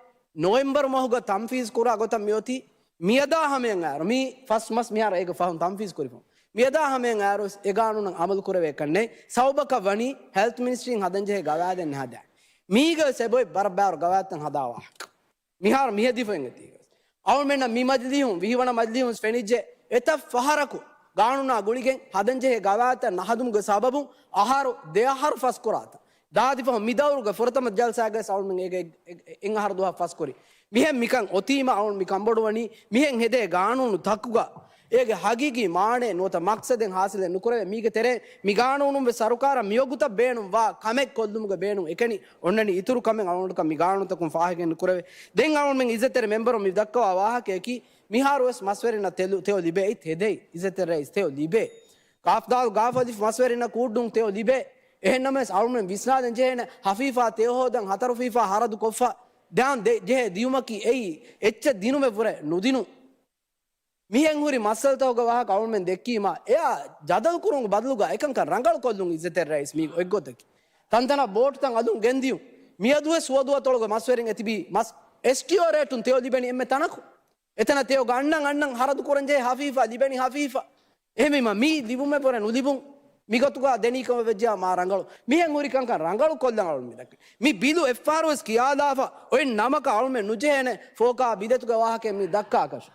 ނޮވެމްބަރު މަހުގަ ތަންފީޒް ކުރާ ގޮތަށް މިއޮތީ. މިއަދާ ހަމަޔަށް އާއިރު، މީ ފަސް މަސް މިހާރު އޭގެ ފަހުން ތަންފީޒް ކުރިފަ. މިއަދާ ހަމަޔަށް އާއިރު ވެސް އެ ގާނޫނަށް އަމަލު ކުރެވޭކަށް ނެތް. ސަބަބަކަށް ވަނީ ހެލްތް މިނިސްޓްރީން ހަދަންޖެހޭ ގަވާއިދެއް ނަހަދާ. މީގަ ވެސް އެބައޮތް ބަރަށް ބާރު ގަވާއިދުތައް ހަދާ ވާހަކަ. މިހާރު މިހެދިފައި އޮތީ. އަޅުމެންނަށް މި މަޖިލީހުން، ވިހި ވަނަ މަޖިލީހުން ފެނިއްޖެ، އެތައް ފަހަރަކު ގާނޫނާ ގުޅިގެން ހަދަންޖެހޭ ގަވާއިދުތައް ނަހަދުމުގެ ސަބަބުން އަހަރު ދެ އަހަރު ފަސްކުރާތަން. ދާދިފަހު މި ދައުރުގެ ފުރަތަމަ ޖަލްސާގައި އަޅުމެން އޭގެ އެ-، އެ-، އެއް އަހަރު ދުވަހަށް ފަސްކުރި. މިހެން މިކަން އޮތީމަ އަޅުން މި ކަންބޮޑުވަނީ، މިހެން ހެދޭ ގާނޫނު ތަކުގަ އޭގެ ހަގީގީ މާނައެއް ނުވަތަ މަޤްޞަދެއް ހާސިލެއް ނުކުރެވޭ. މީގެ ތެރޭ މި ގާނޫނުން ވެސް ސަރުކާރަށް މިވަގުތަށް ބޭނުންވާ ކަމެއް ކޮށްލުމުގެ ބޭނުން އެކަނި. އޮންނަނީ އިތުރު ކަމެއް އަޅުގަނޑަކަށް މި ގާނޫނުތަކުން ފާހަގައެއް ނުކުރެވޭ. ދެން އަޅުމެން އިއްޒަތްތެރި މެމްބަރު މި ދައްކަވާ ވާހަކަޔަކީ، މިހާރު ވެސް މަސްވެރިންނަށް ތެލު-، ތެޔޮ ލިބޭ. ތެދެއް އިއްޒަތްތެރި ރައީސް ތެޔޮ ލިބޭ. ކާފް ދާލް ގާފް އަލިފް މަސްވެރިންނަށް ކޫއްޑުން ތެޔޮ ލިބޭ. އެހެންނަމަވެސް އަޅުމެން ވިސްނާލަން ޖެހޭނެ ހަފީފާ ތެޔޮ ހޯދަން ހަތަރު ފީފާ ހަރަދު ކޮށްފަ ދާން ދެ-، ޖެހޭ ދިޔުމަކީ އެއީ އެއްޗެއް ދިނުމެއް ވުރެ ނުދިނު. މިހެން ހުރި މައްސަލަތަކުގެ ވާހަކަ އަޅުމެން ދެއްކީމަ، އެއާ ޖަދަލު ކުރުމުގެ ބަދަލުގަ އެކަންކަން ރަނގަޅު ކޮށްލުން އިއްޒަތްތެރި ރައީސް މީ އޮތްގޮތަކީ. ތަންތަނަށް ބޯޓުތައް އަލުން ގެންދިޔުން. މިއަދުވެސް ހުވަދު އަތޮޅުގެ މަސްވެރިން އެތިބީ މަސް އެސްޓީއޯ ރޭޓުން ތެޔޮ ލިބެނީ އެންމެ ތަނަކު. އެތަނަށް ތެޔޮ ގަންނަން އަންނަން ހަރަދު ކުރަންޖެހޭ ހަފީފާ ލިބެނީ ހަފީފާ. އެހެންވީމަ މީ ލިބުމެއް ވުރެ ނުލިބުން މިގޮތުގަ ދެނީ ކަމަށް ވެއްޖެޔާ މާ ރަނގަޅު. މިހެން ހުރި ކަންކަން ރަނގަޅު ކޮށްލަން އަޅުން މި ދައްކަނީ. މި ބިލު އެއްފަހަރުވެސް ކިޔާލާފަ އޮތް ނަމަކަށް އަޅުމެން ނުޖެހޭނެ ފޯކާ ބިލެތުގެ ވާހަކައެއް މި ދައްކާކަށް.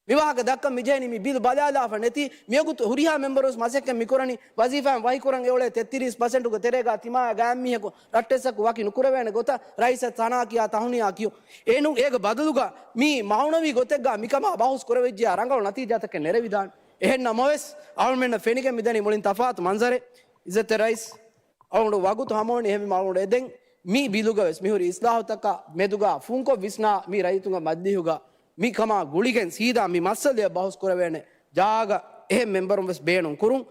މި ވާހަކަ ދައްކަން މިޖެހެނީ މި ބިލު ބަލާލާފަ ނެތި. މިވަގުތު ހުރިހާ މެމްބަރުވެސް މަސައްކަތް މިކުރަނީ ވަޒީފާއިން ވަހިކުރަން އެއުޅޭ ތެއްތިރީސް ޕަސެންޓުގެ ތެރޭގަ ތިމާޔާ ގާތްމީހަކު ރައްޓެއްސަކު ވަކި ނުކުރެވޭނެ ގޮތަށް ރައީސަށް ސަނާ ކިޔާ ތަހުނިޔާ ކިޔުން. އޭނު އޭގެ ބަދަލުގަ މީ މައުނަވީ ގޮތެއްގަ މިކަމާ ބަހުސް ކުރެވިއްޖެޔާ ރަނގަޅު ނަތީޖާތަކެއް ނެރެވިދާނެ. އެހެން ނަމަވެސް، އަޅުމެންނަށް ފެނިގެން މިދަނީ މުޅިން ތަފާތު މަންޒަރެއް. އިއްޒަތްތެރި ރައީސް، އަޅުގަނޑު ވަގުތު ހަމަވަނީ. އެހެންވީމަ އަޅުގަނޑު އެދެން މި ބިލުގަ ވެސް މިހުރި އިސްލާހުތަކާ މެދުގަ ފުންކޮށް ވިސްނާ މި ރައްޔިތުންގެ މަޖިލީހުގަ މި ކަމާ ގުޅިގެން ސީދާ މި މައްސަލަޔަށް ބަހުސް ކުރެވޭނެ ޖާގަ އެހެން މެންބަރުން ވެސް ބޭނުން ކުރުން.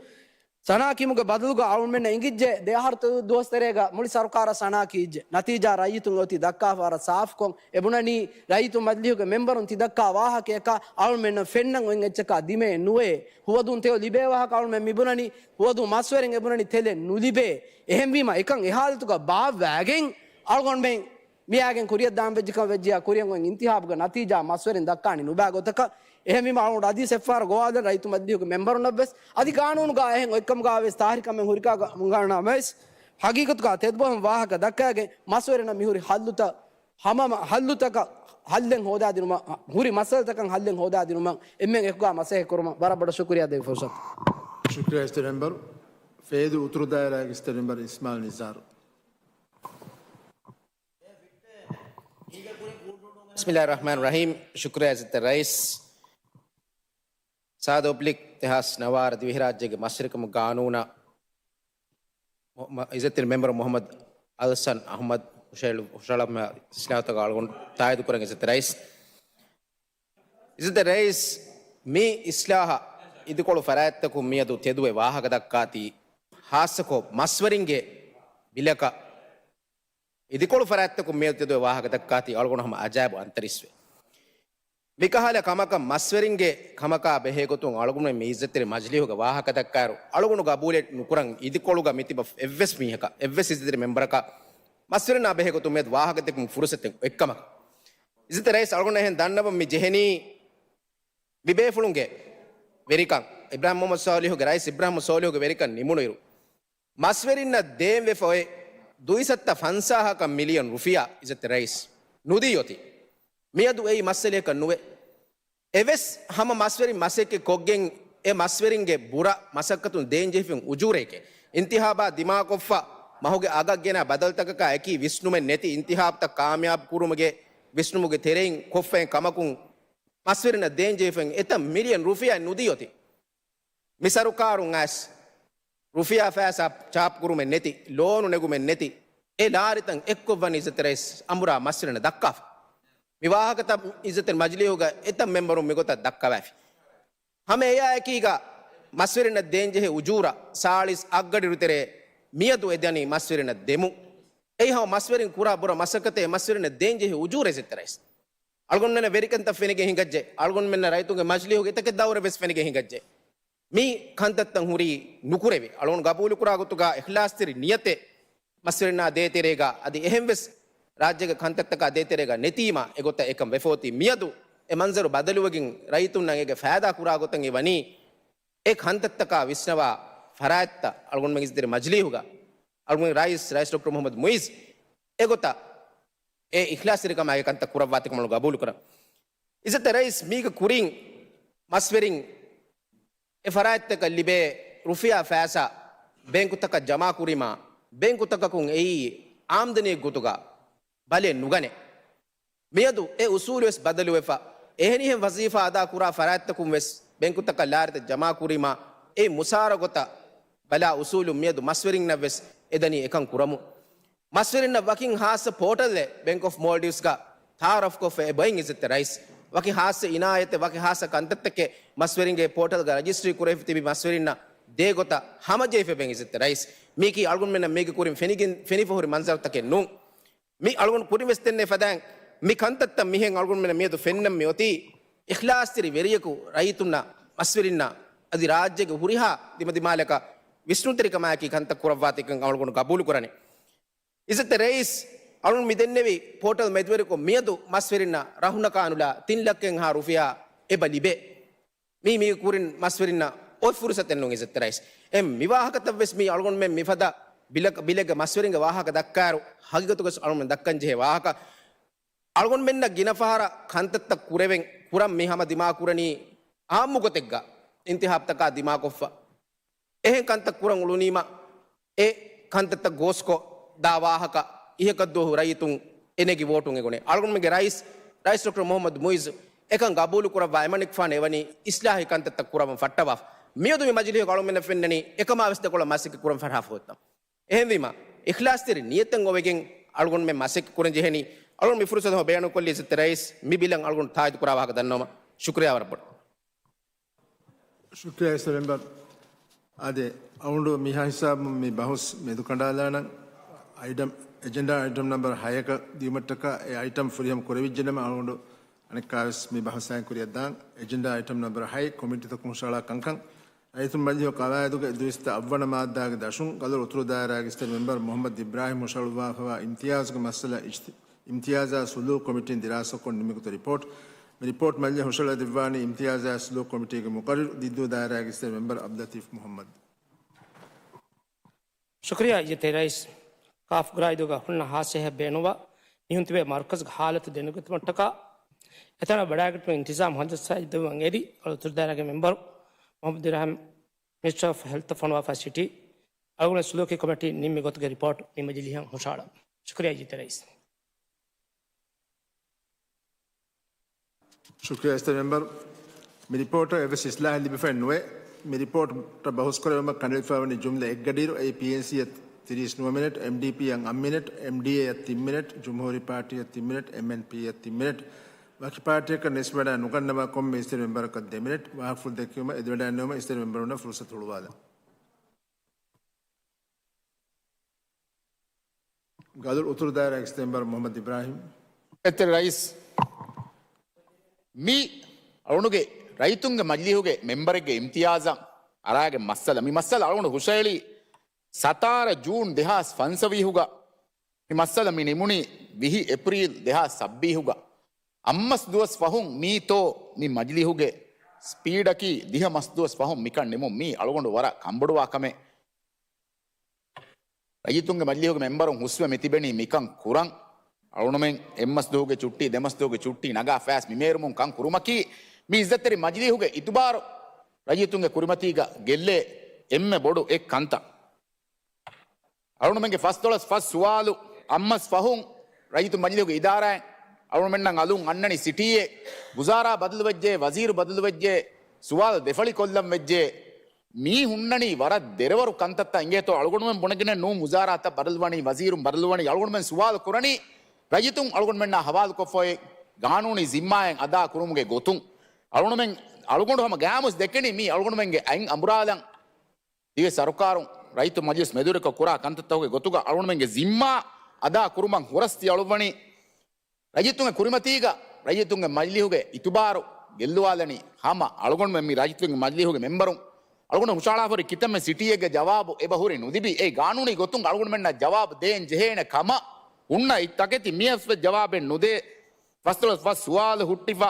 ސަނާ ކީމުގެ ބަދަލުގަ އަޅުމެންނަށް އެނގިއްޖެ ދެ އަހަރު ދުވަސް ތެރޭގަ މުޅި ސަރުކާރަށް ސަނާ ކީއްޖެ؟ ނަތީޖާ ރައްޔިތުން އޮތީ ދައްކާފަ ވަރަށް ސާފުކޮށް. އެ ބުނަނީ ރައްޔިތު މަޖިލީހުގެ މެންބަރުން ތި ދައްކާ ވާހަކަޔަކާ އަޅުމެންނަށް ފެންނަން އޮތް އެއްޗަކާ ދިމައެއް ނުވޭ. ހުވަދުން ތެޔޮ ލިބޭ ވާހަކަ އަޅުމެން މިބުނަނީ، ހުވަދުން މަސްވެރިން އެބުނަނީ ތެލެއް ނުލިބޭ. އެހެންވީމަ އެކަން އެ ހާލަތުގަ ބާއްވާގެން އަޅުގަނޑުމެން މިއާގެން ކުރިއަށް ދާން ވެއްޖެކަން ވެއްޖިޔާ ކުރިއަށް އޮތް އިންތިހާބުގެ ނަތީޖާ މަސްވެރިން ދައްކާނީ ނުބައި ގޮތަކަށް. އެހެންވީމަ އަޅުގަނޑު އަދިވެސް އެއްފަހަރު ގޮވާލަން ރައްޔިތު މަޖިލީހުގެ މެންބަރުންނަށްވެސް އަދި ގާނޫނުގަ އެހެން އޮތްކަމުގަ ވެސް ތާހިރުކަމެއް ހުރިކާ ގަ-، ގަންނަ ނަމަވެސް ހަގީގަތުގަ ތެދުބަހުން ވާހަކަ ދައްކައިގެން މަސްވެރިންނަށް މިހުރި ހައްލުތައް ހަމަ ހައްލުތަކަށް ހައްލެއް ހޯދާދިނުމަށް، ހުރި މައްސަލަތަކަށް ހައްލެއް ހޯދާދިނުމަށް އެންމެން އެކުގަ މަސައްކަތް ކުރުމަށް ވަރަށް ބޮޑަށް ޝުކުރިއްޔާ ދެއްވި ފުރުސަތު. ޝުކުރިއްޔާ އިއްޒަތްތެރި މެންބަރު. ފޭދޫ އުތުރު ދާއިރާގެ އިއްޒަތްތެރި މެންބަރު އިސްމާއިލް ނިޒާރު. ބިސްމިއްލާހި ރަޙްމާނި ރަޙީމް. ޝުކުރިއްޔާ އިއްޒަތްތެރި ރައީސް. ސާދަ އޮބްލިކް ދެހާސް ނަވާރަ ދިވެހިރާއްޖޭގެ މަސްވެރިކަމުގެ ގާނޫނަށް މު-، މަ-، އިއްޒަތްތެރި މެމްބަރު މުޙައްމަދު އަލްސަން އަޙްމަދު ހުށަހެޅު-، ހުށަހަޅަމާ އިސްލާހުތަކަށް އަޅުގަނޑު ތާއީދު ކުރަން އިއްޒަތްތެރި ރައީސް. އިއްޒަތްތެރި ރައީސް، މި އިސްލާހަށް އިދިކޮޅު ފަރާތްތަކުން މިއަދު ތެދުވެ ވާހަކަ ދައްކާތީ، ޚާއްޞަކޮށް މަސްވެރިންގެ ބިލަކަށް އިދިކޮޅު ފަރާތްތަކުން މިއަދު ތެދުވެ ވާހަކަ ދައްކާތީ އަޅުގަނޑު ހަމަ އަޖައިބު އަންތަރީސްވެ. މިކަހަލަ ކަމަކަށް މަސްވެރިންގެ ކަމަކާ ބެހޭގޮތުން އަޅުގަނޑުމެން މި އިއްޒަތްތެރި މަޖިލީހުގަ ވާހަކަ ދައްކާއިރު، އަޅުގަނޑު ގަބޫލެއް ނުކުރަން އިދިކޮޅުގަ މިތިބަ އެއްވެސް މީހަކަށް، އެއްވެސް އިއްޒަތްތެރި މެމްބަރަކަށް މަސްވެރިންނާ ބެހޭގޮތުން މިއަދު ވާހަކަދެއްކުމުގެ ފުރުސަތެއް އޮތްކަމަކަށް. އިއްޒަތްތެރި ރައީސް، އަޅުގަނޑަށް އެހެން ދަންނަވަން މި ޖެހެނީ މިބޭފުޅުންގެ ވެރިކަން، އިބްރާހިމް މުޙައްމަދު ޞާލިޙުގެ، ރައީސް އިބްރާހިމް މުޙައްމަދު ޞާލިޙުގެ ވެރިކަން ނިމުނުއިރު، މަސްވެރިންނަށް ދޭން ވެފަ އޮތް ދުއިސައްތަ ފަންސާހަކަށް މިލިއަން ރުފިޔާ އިއްޒަތްތެރި ރައީސް ނުދީ އޮތީ. މިއަދު އެއީ މައްސަލައަކަށް ނުވޭ. އެވެސް ހަމަ މަސްވެރިން މަސައްކަތް ކޮށްގެން އެ މަސްވެރިންގެ ބުރަ މަސައްކަތުން ދޭން ޖެހިފިން އުޖޫރައެކޭ. އިންތިހާބާ ދިމާކޮށްފަ މަހުގެ އަގަށް ގެނާ ބަދަލުތަކަކާ އެކީ ވިސްނުމެއް ނެތި އިންތިހާބުތައް ކާމިޔާބު ކުރުމުގެ ވިސްނުމުގެ ތެރެއިން ކޮށްފައި ކަމަކުން މަސްވެރިންނަށް ދޭން ޖެހިފައި އެތައް މިލިއަން ރުފިޔާ ނުދީ އޮތީ. މި ސަރުކާރުން އައިސް ރުފިޔާ ފައިސާ ޗާޕް ކުރުމެއް ނެތި، ލޯނު ނެގުމެއް ނެތި، އެ ލާރިތައް އެއްކޮށް ވަނީ އިއްޒަތްތެރި ރައީސް އަނބުރާ މަސްވެރިންނަށް ދައްކާފަ. މި ވާހަކަތައް އިއްޒަތްތެރި މަޖިލީހުގަ އެތައް މެމްބަރުން މިގޮތަށް ދައްކަވައިފި. ހަމަ އެއާއެކީގަ މަސްވެރިންނަށް ދޭންޖެހޭ އުޖޫރަ ސާޅީސް އަށްގަޑިއިރު ތެރޭ މިއަދު އެދަނީ މަސްވެރިންނަށް ދެމުން. އެއީ ހަމަ މަސްވެރިން ކުރާ ބުރަ މަސައްކަތޭ މަސްވެރިންނަށް ދޭންޖެހޭ އުޖޫރަ އިއްޒަތްތެރި ރައީސް. އަޅުގަނޑުމެންނަށް ވެރިކަންތައް ފެނިގެން ހިނގައްޖެ. އަޅުގަނޑުމެންނަށް ރައްޔިތުންގެ މަޖިލީހުގެ އެތަކެއް ދައުރެއް ވެސް ފެނިގެން ހިނގައްޖެ. މި ކަންތައްތައް ހުރީ ނުކުރެވޭ. އަޅުގަނޑު ގަބޫލުކުރާ ގޮތުގަ އިޚްލާޞްތެރި ނިޔަތެއް މަސްވެރިންނާ ދޭތެރޭގަ އަދި އެހެންވެސް ރާއްޖޭގެ ކަންތައްތަކާ ދޭތެރޭގަ ނެތީމަ އެގޮތަށް އެކަން ވެފަ އޮތީ. މިއަދު އެ މަންޒަރު ބަދަލުވެގެން ރައްޔިތުންނަށް އޭގެ ފައިދާ ކުރާ ގޮތަށް އެ ވަނީ އެ ކަންތައްތަކާ ވިސްނަވާ ފަރާތްތައް އަޅުގަނޑުމެން އިއްޒަތްތެރި މަޖިލީހުގަ އަޅުގަނޑު ރައީސް، ރައީސް ޑޮކްޓަރ މުޙައްމަދު މުޢިއްޒު އެގޮތަށް އެ އިޚްލާޞްތެރިކަމާއި ކަންތައް ކުރައްވާތީކަމަށް ގަބޫލުކުރަން. އިއްޒަތްތެރި ރައީސް، މީގެ ކުރިން މަސްވެރިން އެ ފަރާތްތަކަށް ލިބޭ ރުފިޔާ ފައިސާ ބޭންކުތަކަށް ޖަމާކުރީމާ، ބޭންކުތަކަކުން އެއީ އާމްދަނީއެއް ގޮތުގަ ބަލައެއް ނުގަނޭ. މިއަދު އެ އުސޫލު ވެސް ބަދަލުވެފަ، އެހެނިހެން ވަޒީފާ އަދާ ކުރާ ފަރާތްތަކުން ވެސް ބޭންކުތަކަށް ލާރިތައް ޖަމާކުރީމާ، އެ މުސާރަ ގޮތަށް ބަލާ އުސޫލުން މިއަދު މަސްވެރިންނަށް ވެސް އެދަނީ އެކަން ކުރަމުން. މަސްވެރިންނަށް ވަކިން ހާއްސަ ޕޯޓަލްއެއް ބޭންކް އޮފް މޯލްޑިވްސްގަ ތައާރަފްކޮށްފަ އެބައިން އިއްޒަތްތެރި ރައީސް. ވަކި ހާއްސަ އިނާޔަތެއް، ވަކި ހާއްސަ ކަންތައްތަކެއް މަސްވެރިންގެ ޕޯޓަލްގަ ރަޖިސްޓްރީ ކުރެވި ތިބި މަސްވެރިންނަށް ދޭ ގޮތަށް ހަމަޖެހިފަ އެބައިން އިއްޒަތްތެރި ރައީސް. މީކީ އަޅުގަނޑުމެންނަށް މީގެ ކުރިން ފެނިގެން، ފެނިފަ ހުރި މަންޒަރުތަކެއް ނޫން. މި އަޅުގަނޑު ކުރިން ވެސް ދެންނެވި ފަދައިން މި ކަންތައްތައް މިހެން އަޅުގަނޑުމެންނަށް މިއަދު ފެންނަން މި އޮތީ އިޚްލާޞްތެރި ވެރިޔަކު ރައްޔިތުންނަށް، މަސްވެރިންނަށް އަދި ރާއްޖޭގެ ހުރިހާ ދިމަދިމާލަކަށް ވިސްނުންތެރިކަމާއެކީ ކަންތައް ކުރައްވާތީކަން އަޅުގަނޑު ގަބޫލުކުރަނީ. އިއްޒަތްތެރި ރައީސް، އަޅުން މި ދެންނެވި ޕޯޓަލް މެދުވެރިކޮށް މިއަދު މަސްވެރިންނަށް ރަހުނަކާނުލާ ތިން ލައްކައެއްހާ ރުފިޔާ އެބަ ލިބޭ. މީ މީގެ ކުރިން މަސްވެރިންނަށް އޮތް ފުރުސަތެއް ނޫން އިއްޒަތްތެރި ރައީސް. އެ މި ވާހަކަތައް ވެސް މީ އަޅުގަނޑުމެން މިފަދަ ބިލަ-، ބިލެއްގެ މަސްވެރިންގެ ވާހަކަ ދައްކާއިރު ހަގީގަތުގަސް އަޅުގަނޑުމެން ދައްކަން ޖެހޭ ވާހަކަ. އަޅުގަނޑުމެންނަށް ގިނަ ފަހަރަށް ކަންތައްތައް ކުރެވެން ކުރަން މި ހަމަ ދިމާކުރަނީ އާއްމު ގޮތެއްގަ އިންތިހާބުތަކާ ދިމާކޮށްފަ. އެހެން ކަންތައް ކުރަން އުޅުނީމަ، އެ ކަންތައްތައް ގޯސްކޮށް ދާ ވާހަކަ އިހަކަށްދުވަހު ރައްޔިތުން އެނެގި ވޯޓުން އެގޮނެ. އަޅުގަނޑުމެންގެ ރައީސް، ރައީސް ޑޮކްޓަރ މުޙައްމަދު މުޢިއްޒު އެކަން ގަބޫލު ކުރައްވާ އެމަނިކުފާނު އެވަނީ އިސްލާހީ ކަންތައްތައް ކުރައްވަން ފައްޓަވާފަ. މިއަދު މި މަޖިލީހުގަ އަޅުމެންނަށް ފެންނަނީ އެކަމާ ވެސް ދެކޮޅަށް މަސައްކަތް ކުރަން ފަށާފަ ހުއްތަން. އެހެންވީމަ، އިޚްލާޞްތެރި ނިޔަތެއް އޮވެގެން އަޅުގަނޑުމެން މަސައްކަތް ކުރަން ޖެހެނީ. އަޅުގަނޑު މި ފުރުސަތު ބޭނުންކޮށްލީ އިއްޒަތްތެރި ރައީސް މި ބިލަށް އަޅުގަނޑު ތާއީދު ކުރާ ވާހަކަ ދަންނަވުމަށް. ޝުކުރިއްޔާ ވަރަށް ބޮޑަށް. ޝުކުރިއްޔާ އިއްޒަތްތެރި މެމްބަރު. އާދެ، އަޅުގަނޑު މިހާ ހިސާބުން މި ބަހުސް މެދުކަނޑާލާނަން. އައިޓަމް، އެޖެންޑާ އައިޓަމް ނަމްބަރު ހަޔަކަށް ދިޔުމަށްޓަކާ އެ އައިޓަމް ފުރިހަމަ ކުރެވިއްޖެނަމަ އަޅުގަނޑު އަނެއްކާވެސް މި ބަހުސް އާއިން ކުރިއަށްދާން. އެޖެންޑާ އައިޓަމް ނަމްބަރު ހައެއް، ކޮމިޓީތަކުން ހުށަހަޅާ ކަންކަން. ރައްޔިތުން މަޖިލީހު ޤަވާއިދުގެ ދުއިސައްތަ އަށްވަނަ މާއްދާގެ ދަށުން ގަދަރު އުތުރު ދާއިރާގެ އިއްޒަތްތެރި މެމްބަރު މުޙައްމަދު އިބްރާހިމް ހުށަހަޅުއްވާފައިވާ އިމްތިޔާޒުގެ މައްސަލަ އިޖްތި-، އިމްތިޔާޒާ ސުލޫކު ކޮމިޓީން ދިރާސާކޮށް ނިންމިގޮތު ރިޕޯޓް. މި ރިޕޯޓް މަޖިލީހަށް ހުށަހަޅަދެއްވާނީ އިމްތިޔާޒާ ސުލޫކު ކޮމިޓީގެ މުޤައްރިރު ދިއްދޫ ދާއިރާގެ އިއްޒަތްތެރި މެމްބަރު ޢަބްދުލްލަޠީފް މުޙައްމަދު. ޝުކުރިއްޔާ އިއްޒަތްތެރި ރައީސް. ކާފް ގަރާއިދުގަ ހުންނަ ހާސް ހައެއް ބޭނުންވާ މީހުން ތިބޭ މަރުކަޒުގެ ހާލަތު ދެނެގަތުމަށްޓަކާ އެތަނަށް ވަޑައިގަތުމަށް އިންތިޒާމް ހަނދަސް ސާދަވަން އެދި އަޅު އުތުރުދާއިރާގެ މެމްބަރު މުޙައްމަދު އިބްރާހިމް މިނިސްޓަރ އޮފް ހެލްތަށް ފޮނުވާފަ ސިޓީ. އަޅުގަނޑު ސުލޫކީ ކޮމިޓީ ނިންމި ގޮތުގެ ރިޕޯޓް މި މަޖިލީހަށް ހުށަހަޅާ. ޝުކުރިއްޔާ އިއްޒަތްތެރި ރައީސް. ޝުކުރިއްޔާ އިއްޒަތްތެރި މެމްބަރު. މި ރިޕޯޓަށް އެއްވެސް އިސްލާހެއް ލިބިފައެއް ނުވޭ. މި ރިޕޯޓަށް ބަހުސްކުރެއްވުމަށް ކަނޑައެޅިފައިވަނީ ޖުމްލަ އެއްގަޑިއިރު، އެއީ ޕީއެންސީއަށް ތިރީސް ނުވަ މިނެޓް، އެމްޑީޕީއަށް އަށް މިނެޓް، އެމްޑީއޭއަށް ތިން މިނެޓް، ޖުމްހޫރީ ޕާޓީއަށް ތިން މިނެޓް، އެމްއެންޕީއަށް ތިން މިނެޓް. ވަކި ޕާޓީއަކަށް ނިސްބަތް ނުގަންނަވާ ކޮންމެ އިއްޒަތްތެރި މެމްބަރަކަށް ދެ މިނެޓް. ވާހަކަފުޅު ދެއްކެވުމަށް އެދިވަޑައިގެންނެވުމަށް އިއްޒަތްތެރި މެމްބަރުންނަށް ފުރުސަތު ހުޅުވާލަން. ގަދަރު އުތުރު ދާއިރާގެ އިއްޒަތްތެރި މެމްބަރު މުޙައްމަދު އިބްރާހިމް. އިއްޒަތްތެރި ރައީސް، މި އަޅުގަނޑުގެ ރައްޔިތުންގެ މަޖިލީހުގެ މެމްބަރެއްގެ އިމްތިޔާޒަށް އަރާގެން މައްސަލަ، މި މައްސަލަ އަޅުގަނޑު ހުށައެޅީ ސަތާރަ ޖޫން ދެހާސް ފަންސަވީހުގަ، މި މައްސަލަ މި ނިމުނީ ވިހި އޭޕްރީލް ދެހާސް ސައްބީހުގަ. އަށްމަސް ދުވަސް ފަހުން މީތޯ މި މަޖިލީހުގެ ސްޕީޑަކީ ދިހަ މަސް ދުވަސް ފަހުން މިކަން ނިމުން، މީ އަޅުގަނޑު ވަރަށް ކަންބޮޑުވާ ކަމެއް. ރައްޔިތުންގެ މަޖިލީހުގެ މެމްބަރުން ހުސްވެ މިތިބެނީ މިކަން ކުރަން. އަޅުގަނޑުމެން އެއްމަސް ދުވަހުގެ ޗުއްޓީ، ދެމަސް ދުވަހުގެ ޗުއްޓީ ނަގާ ފަސް މި މޭރުމުން ކަން ކުރުމަކީ، މި އިއްޒަތްތެރި މަޖިލީހުގެ އިތުބާރު ރައްޔިތުންގެ ކުރިމަތީގަ ގެއްލޭ އެންމެ ބޮޑު އެއް ކަންތައް. އަޅުގަނޑުމެންގެ ފަސްދޮޅަސް ފަސް ސުވާލު އަށްމަސް ފަހުން ރައްޔިތު މަޖިލީހުގެ އިދާރާއިން އަޅުގަނޑުމެންނަށް އަލުން އަންނަނީ ސިޓީއެއް، ވުޒާރާ ބަދަލުވެއްޖެ، ވަޒީރު ބަދަލުވެއްޖެ، ސުވާލު ދެފަޅި ކޮށްލަން ވެއްޖެ. މީ ހުންނަނީ ވަރަށް ދެރަވަރު ކަންތައްތައް އިނގޭތޯ. އަޅުގަނޑުމެން ބުނެގެނެއް ނޫން ވުޒާރާތައް ބަދަލުވަނީ، ވަޒީރުން ބަދަލުވަނީ. އަޅުގަނޑުމެން ސުވާލު ކުރަނީ ރައްޔިތުން އަޅުގަނޑުމެންނާ ހަވާލުކޮށްފައި ގާނޫނީ ޒިންމާއެއް އަދާ ކުރުމުގެ ގޮތުން. އަޅުގަނޑުމެން، އަޅުގަނޑު ހަމަ ގައިމުވެސް ދެކެނީ މީ އަޅުގަނޑުމެންގެ އައިން އަނބުރާލަން ދިވެހި ސަރުކާރުން ރައްޔިތު މަޖިލިސް މެދުވެރިކޮށް ކުރާ ކަންތައްތަކުގެ ގޮތުގަ އަޅުގަނޑުމެންގެ ޒިންމާ އަދާ ކުރުމަށް ހުރަސް ތި އަޅުއްވަނީ. ރައްޔިތުންގެ ކުރިމަތީގަ ރައްޔިތުންގެ މަޖިލީހުގެ އިތުބާރު ގެއްލުވާލަނީ ހަމަ އަޅުގަނޑުމެން މި ރައްޔިތުންގެ މަޖިލީހުގެ މެމްބަރުން. އަޅުގަނޑު ހުށަހަޅާފަ ހުރި ކިތަންމެ ސިޓީއެއްގެ ޖަވާބު އެބަ ހުރި ނުލިބި. އެ ގާނޫނީ ގޮތުން އަޅުގަނޑުމެންނަށް ޖަވާބު ދޭން ޖެހޭނެ ކަމަށް ހުންނަ ތަކެތި މިއަސްވެ ޖަވާބެއް ނުދޭ. ފަސްދޮޅަސް ފަސް ސުވާލު ހުއްޓިފަ.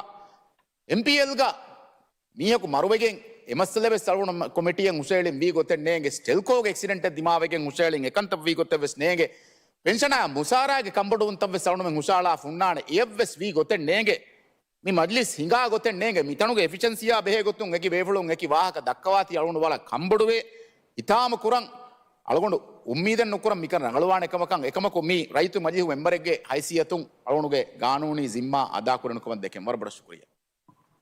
އެމްޕީއެލްގަ މީހަކު މަރުވެގެން އެ މައްސަލަ ވެސް އަޅުގަނޑު ކޮމިޓީއަށް ހުށައެޅިން ވީ ގޮތެއް ނޭނގެ. ސްޓެލްކޯގެ އެކްސިޑެންޓެއް ދިމާވެގެން ހުށައެޅިން އެކަންތައް ވީ ގޮތެއް ވެސް ނޭނގެ. ޕެންޝަނާ މުސާރާގެ ކަންބޮޑުވުންތައް ވެސް އަޅުގަނޑުމެން ހުށައަޅާ ހުންނާނެ. އެއަށް ވެސް ވީ ގޮތެއް ނޭނގެ. މި މަޖިލިސް ހިނގާ ގޮތެއް ނޭނގެ. މިތަނުގެ އެފިޝަންސީއާ ބެހޭ ގޮތުން އެކި ބޭފުޅުން އެކި ވާހަކަ ދައްކަވާތީ އަޅުގަނޑު ވަރަށް ކަންބޮޑުވޭ. ހިތާމަ ކުރަން އަޅުގަނޑު އުއްމީދެއް ނުކުރަން މިކަން ރަނގަޅުވާނެ ކަމަކަށް. އެކަމަކު މީ ރައްޔިތު މަޖިލިހު މެމްބަރެއްގެ ހައިސިއްޔަތުން އަޅުގަނޑުގެ ގާނޫނީ ޒިންމާ އަދާކުރެވުނު ކަމަށް ދެކެން ވަރަށް ބޮޑަށް ޝުކުރިއްޔާ.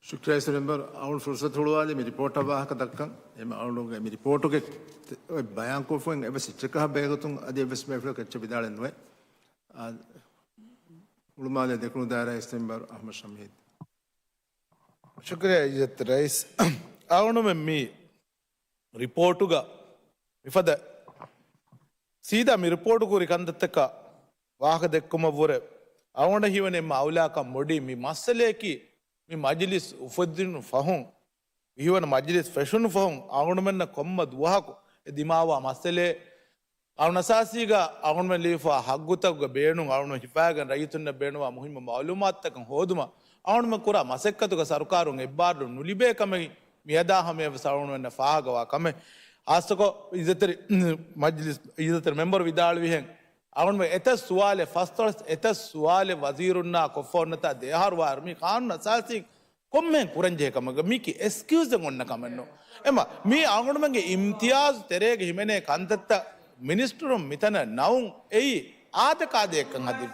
ޝުކްރިޔާ އިއްޒަތްތެރި މެމްބަރު. އަޅުގަނޑު ފުރުސަތު ހުޅުވާލީ މި ރިޕޯޓަށް ވާހަކަ ދައްކަން. އެހެން އަޅުގަނޑުގެ މި ރިޕޯޓުގެ ތެ-، ބަޔާންކޮށްފައި އެއްވެސް އެއްޗަކަށް ބެހޭގޮތުން އަދި އެއްވެސް ބޭފުޅަކު އެއްޗެއް ވިދާޅެއް ނުވޭ. އާ، ހުޅުމާލޭ ދެކުނު ދާއިރާ އިއްޒަތްތެރި މެމްބަރު އަޙްމަދު ޝަމީދު. ޝުކްރިޔާ އިއްޒަތްތެރި ރައީސް. އަޅުގަނޑުމެން މި ރިޕޯޓުގަ މިފަދަ ސީދާ މި ރިޕޯޓު ކުރި ކަންތައްތަކަށް ވާހަކަ ދެއްކުމަށްވުރެ އަޅުގަނޑަށް ހީވަނީ އެންމެ އައުލާކަން ބޮޑީ މި މައްސަލަޔަކީ މި މަޖިލިސް އުފެދުނު ފަހުން، މި ހީވަނީ މަޖިލިސް ފެށުނު ފަހުން އަޅުގަނޑުމެންނަށް ކޮންމެ ދުވަހަކު އެ ދިމާވާ މައްސަލައެއް. އަޅުގަނޑު އަސާސީގަ އަޅުގަނޑުމެން ލިބިފާ ހައްގުތަކުގެ ބޭނުން އަޅުގަނޑު ހިފާގެން ރައްޔިތުންނަށް ބޭނުންވާ މުހިއްމު މައުލޫމާތުތަކަށް ހޯދުމަށް އަޅުގަނޑުމެން ކުރާ މަސައްކަތުގަ ސަރުކާރުން އެއްބާރުލުން ނުލިބޭ ކަމެއް މިއަދާ ހަމަޔަށް ވެސް އަޅުގަނޑުމެންނަށް ފާހަގަވާ ކަމެއް. ހާއްސަކޮށް އިއްޒަތްތެރި މަޖިލިސް، އިއްޒަތްތެރި މެމްބަރު ވިދާޅުވިހެން އަޅުގަނޑުމެން އެތައް ސުވާލެއް، ފަސްދޮޅަސް އެތައް ސުވާލެއް ވަޒީރުންނާ ކޮށްފަ އޮންނަތާ ދެ އަހަރު ވާއިރު މީ ޤާނޫނު އަސާސީން ކޮންމެހެން ކުރަންޖެހޭ ކަމެއް. މީކީ އެސްކިއުޒެއް އޮންނަ ކަމެއް ނޫން. އެމަ، މީ އަޅުގަނޑުމެންގެ އިމްތިޔާޒު ތެރޭގަ ހިމެނޭ ކަންތައްތައް މިނިސްޓަރުން މިތަނަށް ނައުން އެއީ އާދަކާދައެއްކަން ހަދި.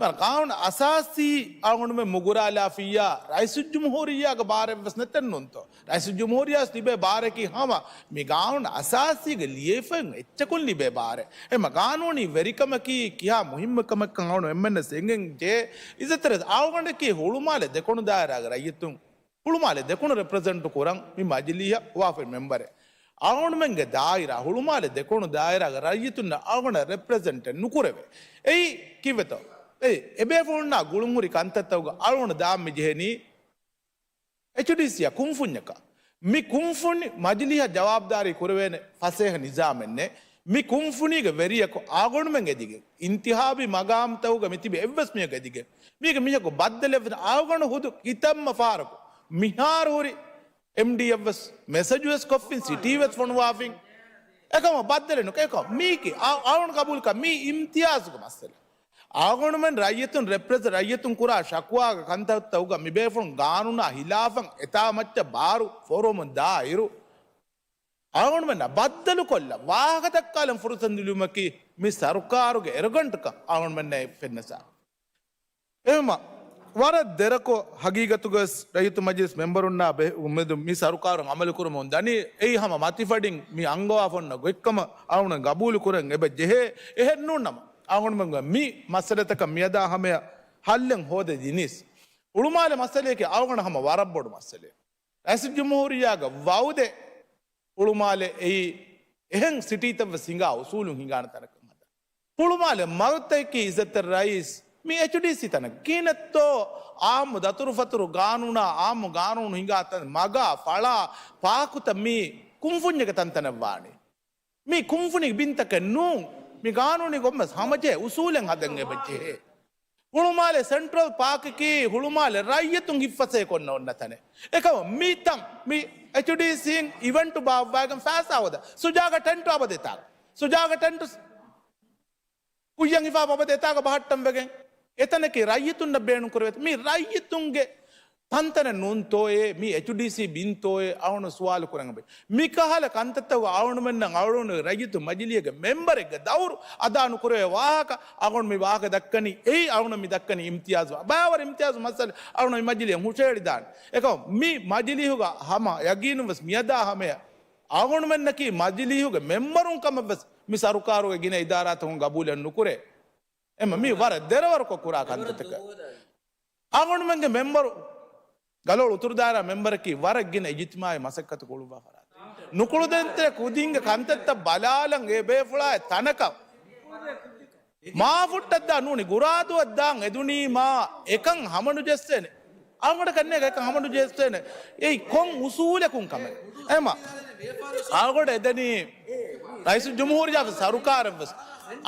މަ ގާނޫނު އަސާސީ އަޅުގަނޑުމެން މުގުރާލާފިއްޔާ، ރައީސުލްޖުމްހޫރިއްޔާގެ ބާރެއްވެސް ނެތެއް ނޫންތޯ؟ ރައީސުލްޖުމްހޫރިއްޔާ ތިބޭ ބާރަކީ ހަމަ މި ގާނޫނު އަސާސީގެ ލިޔެފައި އެއްޗަކުން ލިބޭ ބާރެއް. އެމަ ގާނޫނީ ވެރިކަމަކީ ކިހާ މުހިއްމު ކަމެއްކަން އަޅުގަނޑު އެންމެންނަށް އެނގެން ޖެހޭ. އިއްޒަތްތެރި އަޅުގަނޑަކީ ހުޅުމާލެ ދެކުނު ދާއިރާގެ ރައްޔިތުން، ހުޅުމާލެ ދެކުނު ރެޕްރެޒެންޓު ކުރަން މި މަޖިލީހަށް ހޮވާފައި މެމްބަރެއް. އަޅުގަނޑުމެންގެ ދާއިރާ ހުޅުމާލެ ދެކުނު ދާއިރާގެ ރައްޔިތުންނަށް އަޅުގަނޑަށް ރެޕްރެޒެންޓެއް ނުކުރެވޭ. އެއީ ކީއްވެތޯ؟ އެ އެބޭފުޅުންނާ ގުޅުންހުރި ކަންތައްތަކުގަ އަޅުގަނޑު ދާން މި ޖެހެނީ އެޗްޑީސީއާ ކުންފުންޏަކަށް. މި ކުންފުނި މަޖިލީހަށް ޖަވާބުދާރީ ކުރެވޭނެ ފަސޭހަ ނިޒާމެއް ނެތް. މި ކުންފުނީގެ ވެރިޔަކު އަޅުގަނޑުމެން އެދިގެން، އިންތިހާބީ މަގާމްތަކުގަ މި ތިބި އެއްވެސް މީހަކު އެދިގެން، މީގެ މީހަކު ބައްދަލެއް ވެސް އަޅުގަނޑު ހުދު ކިތަންމަ ފަހަރަކު މިހާރު ހުރި އެމްޑީއަށް ވެސް މެސެޖު ވެސް ކޮށްފިން، ސިޓީ ވެސް ފޮނުވާފިން. އެކަމަ ބައްދަލެއް ނުކެ އެކަމަ މީކީ އަ-، އަޅުގަނޑު ގަބޫލުކަ މީ އިމްތިޔާޒުގެ މައްސަލަ. އަޅުގަނޑުމެން ރައްޔިތުން ރެޕްރެޒެ-، ރައްޔިތުން ކުރާ ޝަކުވާގެ ކަންތައްތަކުގަ މިބޭފުޅުން ގާނޫނާ ހިލާފަށް އެތާ މައްޗަށް ބާރު ފޯރުވަމުން ދާއިރު، އަޅުގަނޑުމެންނަށް ބައްދަލުކޮށްލަ ވާހަކަ ދައްކާލަން ފުރުސަތު ލިބުމަކީ މި ސަރުކާރުގެ އެރޮގަންޓްކަން އަޅުގަނޑުމެންނަށް ފެންނަސާ. އެހެންމަ ވަރަށް ދެރަކޮށް ހަގީގަތުގަވެސް ރައްޔިތު މަޖިލިސް މެމްބަރުންނާ ބެ-، އުމެދު މި ސަރުކާރުން އަމަލުކުރަމުން ދަނީ، އެއީ ހަމަ މަތިފަޑިން މި އަންގަވާފަ އޮންނަ ގޮތްކަމަށް އަޅުގަނޑު ގަބޫލު ކުރަން އެބަ ޖެހޭ. އެހެން ނޫން ނަމަ، އަޅުގަނޑުމެންގެ މި މައްސަލަތަކަށް މިއަދާ ހަމަޔަށް ހައްލެއް ހޯދެ ދިނީސް. ހުޅުމާލެ މައްސަލަޔަކީ އަޅުގަނޑަށް ހަމަ ވަރަށް ބޮޑު މައްސަލައެއް. ރައީސުލްޖުމްހޫރިއްޔާގެ ވައުދެއް ހުޅުމާލެ އެއީ އެހެން ސިޓީތައް ވެސް ހިނގާ އުސޫލުން ހިނގާނެ ތަނަކަށް ހަދާ. ހުޅުމާލެ މަގުތަކަކީ އިއްޒަތްތެރި ރައީސް މި އެޗްޑީސީ ތަނަކަށް ކިހިނެއްތޯ އާއްމު ދަތުރުފަތުރު ގާނޫނާ އާއްމު ގާނޫނު ހިނގާ ތަން މަގާ ފަޅާ ޕާކުތައް މީ ކުންފުންޏެއްގެ ތަންތަނެއް ވާނީ. މީ ކުންފުނި ބިންތަކެއް ނޫން. މި ގާނޫނީ ގޮތްމަސް ހަމަޖެހޭ އުސޫލެއް ހަދަން އެބަ ޖެހޭ. ހުޅުމާލެ ސެންޓްރަލް ޕާކަކީ ހުޅުމާލެ ރައްޔިތުން ހިއްފަސޭ ކޮށްނަ އޮންނަ ތަނެއް. އެކަމަ މި ތަން މި އެޗްޑީސީން އިވެންޓު ބާއްވާގެން ފައިސާ ހޯދާ ސުޖާގަ ޓެންޓު އަބަދު އެތާ. ސުޖާގަ ޓެންޓު ކުއްޔަށް ހިފާފަ އަބަދު އެތާގަ ބަހައްޓަން ވެގެން އެތަނަކީ ރައްޔިތުންނަށް ބޭނުން ކުރެވޭތަ؟ މީ ރައްޔިތުންގެ ތަންތަނެއް ނޫންތޯއޭ މީ އެޗްޑީސީ ބިންތޯއޭ އަޅުގަނޑު ސުވާލު ކުރަން އެބަ. މިކަހަލަ ކަންތައްތަކުގަ އަޅުގަނޑުމެންނަށް އަޅުގަނޑު ރައްޔިތު މަޖިލީހުގެ މެމްބަރެއްގެ ދައުރު އަދާ ނުކުރެވޭ ވާހަކަ އަޅުގަނޑު މި ވާހަކަ ދައްކަނީ އެއީ އަޅުގަނޑު މި ދައްކަނީ އިމްތިޔާޒު. ބައިވަރު އިމްތިޔާޒު މައްސަލަ އަޅުގަނޑު މި މަޖިލީހަށް ހުށައެޅިދާނެ. އެކަމަ މި މަޖިލީހުގަ ހަމަ ޔަގީނުން ވެސް މިއަދާ ހަމަޔަށް އަޅުގަނޑުމެންނަކީ މަޖިލީހުގެ މެމްބަރުން ކަމަށް ވެސް މި ސަރުކާރުގެ ގިނަ އިދާރާތަކުން ގަބޫލެއް ނުކުރޭ. އެމަ މީ ވަރަށް ދެރަވަރުކޮށް ކުރާ ކަންތައްތަކެއް. އަޅުގަނޑުމެންގެ މެމްބަރު، ގަލޮޅު އުތުރު ދާއިރާ މެމްބަރަކީ ވަރަށް ގިނަ އިޖުތިމާޢީ މަސައްކަތު ކުޅުއްވާ ފަރާތެއް. ނުކުޅުދޭންތެރި ކުދިންގެ ކަންތައްތައް ބަލާލަން އެ ބޭފުޅާއި ތަނަކަށް މާފުއްޓަށްދާ ނޫނީ، ގުރާދޫއަށްދާން އެދުނީމާ އެކަން ހަމަނުޖެއްސޭނެ. އަޅުގަނޑަކަށް ނޭނގެ އެކަން ހަމަނުޖެއްސޭނެ. އެއީ ކޮން އުސޫލަކުން ކަމެއް؟ އެމަ އަޅުގަނޑު އެދެނީ ރައީސުލްޖުމްހޫރިއްޔާ ސަރުކާރަށްވެސް.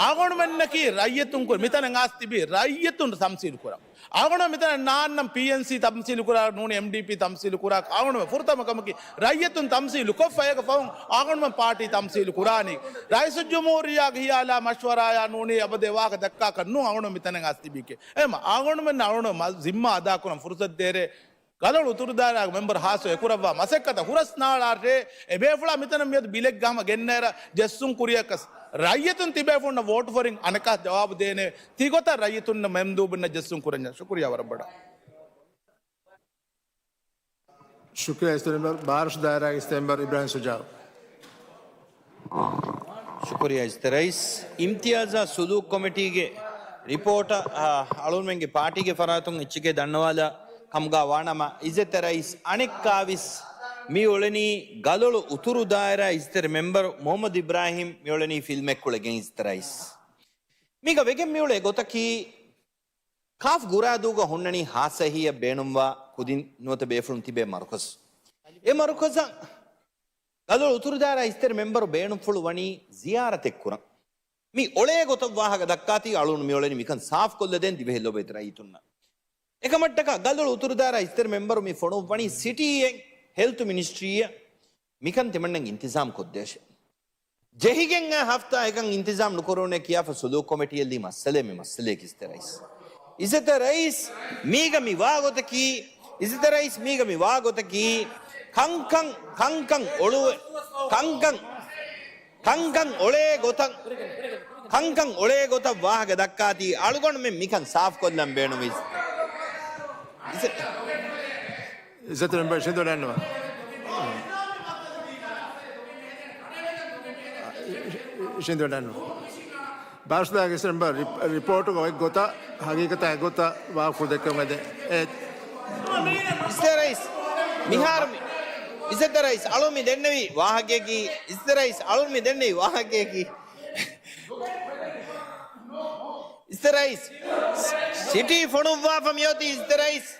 އަޅުގަނޑުމެންނަކީ ރައްޔިތުން ކުރި މިތަނަށް އައިސް ތިބީ ރައްޔިތުން ތަމްސީލު ކުރަން. އަޅުގަނޑު މިތަނަށް ނާންނަން ޕީއެންސީ ތަމްސީލު ކުރާ ނޫނީ، އެމްޑީޕީ ތަމްސީލު ކުރާ. އަޅުގަނޑުމެން ފުރަތަމަ ކަމަކީ ރައްޔިތުން ތަމްސީލު ކޮށްފަ އޭގެ ފަހުން އަޅުގަނޑުމެން ޕާޓީ ތަމްސީލު ކުރާނީ. ރައީސުލްޖުމްހޫރިއްޔާގެ ހިޔާލާ މަޝްވަރާޔާ ނޫނީ އަބަދޭ ވާހަކަ ދައްކާކަށް ނޫން އަޅުގަނޑު މިތަނަށް އައިސް ތިބީކީ. އެމަ އަޅުގަނޑުމެން އަޅުގަނޑު މަ-، ޒިންމާ އަދާކުރަން ފުރުސަތު ދޭރޭ. ގަލޮޅު އުތުރު ދާއިރާގެ މެމްބަރު ހާއްސަ އެކުރައްވާ މަސައްކަތަށް ހުރަސް ނާޅާށޭ، އެބޭފުޅާ މިތަނަށް މިއަދު ބިލެއްގަ ހަމަ ގެންނައިރަށް ޖެއްސުން ކުރިޔަކަސް ރައްޔިތުން ތިބޭފުޅުންނަށް ވޯޓު ފޮރިން އަނެކާ ޖަވާބު ދޭނެ ތިގޮތަށް ރައްޔިތުންނަށް މެމްދޫބުންނަށް ޖެއްސުން ކުރަންޏާ. ޝުކުރިޔާ ވަރަށް ބޮޑަށް. ޝުކުރިޔާ އިއްޒަތްތެރި މެމްބަރު، ބާރަށު ދާއިރާގެ އިއްޒަތްތެރި މެމްބަރު އިބްރާހިމް ޝުޖާއު. ޝުކުރިޔާ އިއްޒަތްތެރި ރައީސް. އިމްތިޔާޒާ ސުލޫކު ކޮމިޓީގެ ރިޕޯޓަށް، އާ، އަޅުންމެންގެ ޕާޓީގެ ފަރާތުން އެއްޗެކޭ ދަންނަވާލާ ކަމުގަ ވާނަމަ، އިއްޒަތްތެރި ރައީސް އަނެއްކާވެސް މި އުޅެނީ ގަލޮޅު އުތުރު ދާއިރާ އިއްޒަތްތެރި މެމްބަރު މުހައްމަދު އިބްރާހިމް މި އުޅެނީ ފިލްމެއް ކުޅެގެން އިއްޒަތްތެރި ރައީސް. މީގަ ވެގެން މިއުޅޭ ގޮތަކީ، ކާފް ގުރާދޫގަ ހުންނަނީ ހާއްސަ އެހީއެއް ބޭނުންވާ ކުދިން ނުވަތަ ބޭފުޅުން ތިބޭ މަރުކަޒު. އެ މަރުކަޒަށް ގަލޮޅު އުތުރު ދާއިރާ އިއްޒަތްތެރި މެމްބަރު ބޭނުންފުޅު ވަނީ ޒިޔާރަތެއް ކުރަން. މި އޮޅޭ ގޮތަށް ވާހަކަ ދައްކާތީ އަޅުން މި އުޅެނީ މިކަން ސާފް ކޮށްލަދޭން ދިވެހި ލޮބުވެތި ރައްޔިތުންނަށް. އެކަމަށްޓަކާ ގަލޮޅު އުތުރު ދާއިރާ އިއްޒަތްތެރި މެމްބަރު މި ފޮނުއްވަނީ ސިޓީއެއް ހެލްތު މިނިސްޓްރީއަށް މިކަން ތިމަންނަން އިންތިޒާމް ކޮށްދޭށޭ. ޖެހިގެން އައި ހަފްތާއަކަށް އިންތިޒާމް ނުކުރެވުނޭ ކިޔާފަ ސުލޫކު ކޮމިޓީއަށް ލީ މައްސަލައެއް މި މައްސަލަޔަކީ އިއްޒަތްތެރި ރައީސް. އިއްޒަތްތެރި ރައީސް މީގަ މި ވާ ގޮތަކީ، އިއްޒަތްތެރި ރައީސް މީގަ މި ވާ ގޮތަކީ، ކަންކަން، ކަންކަން އޮޅުވެ، ކަންކަން، ކަންކަން އޮޅޭ ގޮތަށް، ކަންކަން އޮޅޭ ގޮތަށް ވާހަކަ ދައްކާތީ، އަޅުގަނޑުމެން މިކަން ސާފުކޮށްލަން ބޭނުމީ. އިސް-، އިއްޒަތްތެރި މެމްބަރ ޝިންދޯ ޑާން ނުވާ. ޝިންދޯ ޑާން ނުވާ. ބާޝްދާގެ މެމްބަރ ރިޕް-، ރިޕޯޓުގަ އޮތް ގޮތަށް، ހަގީގަތާ އެއްގޮތަށް ވާހަކަފުޅު ދެއްކެވުމަށް އެދެ-، އެ-، އިއްޒަތްތެރި ރައީސް، މިހާރު މި-، އިއްޒަތްތެރި ރައީސް، އަޅުން މި ދެންނެވި ވާހަކައަކީ، އިއްޒަތްތެރި ރައީސް، އަޅުން މި ދެންނެވި ވާހަކައަކީ، އިއްޒަތްތެރި ރައީސް، ސިޓީ ފޮނުއްވާފަ މިއޮތީ، އިއްޒަތްތެރި ރައީސް،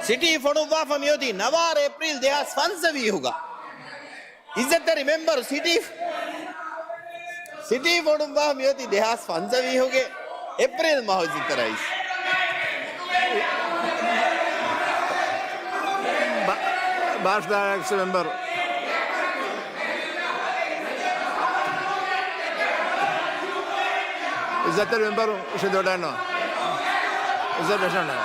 ސިޓީ ފޮނުއްވާފަ މިއޮތީ ނަވާރަ އޭޕްރީލް ދެހާސް ފަންސަވީހުގަ. އިއްޒަތްތެރި މެމްބަރު ސިޓީ، ސިޓީ ފޮނުއްވާފަ މިއޮތީ ދެހާސް ފަންސަވީހުގެ އޭޕްރީލް މަހު، އިއްޒަތްތެރި ރައީސް. ބާ-، ބާޝްދާގެ މެމްބަރު. އިއްޒަތްތެރި މެމްބަރު ޝިންދޯ ޑާން ނުވާ. އިއްޒަތް ބެށަންނާ.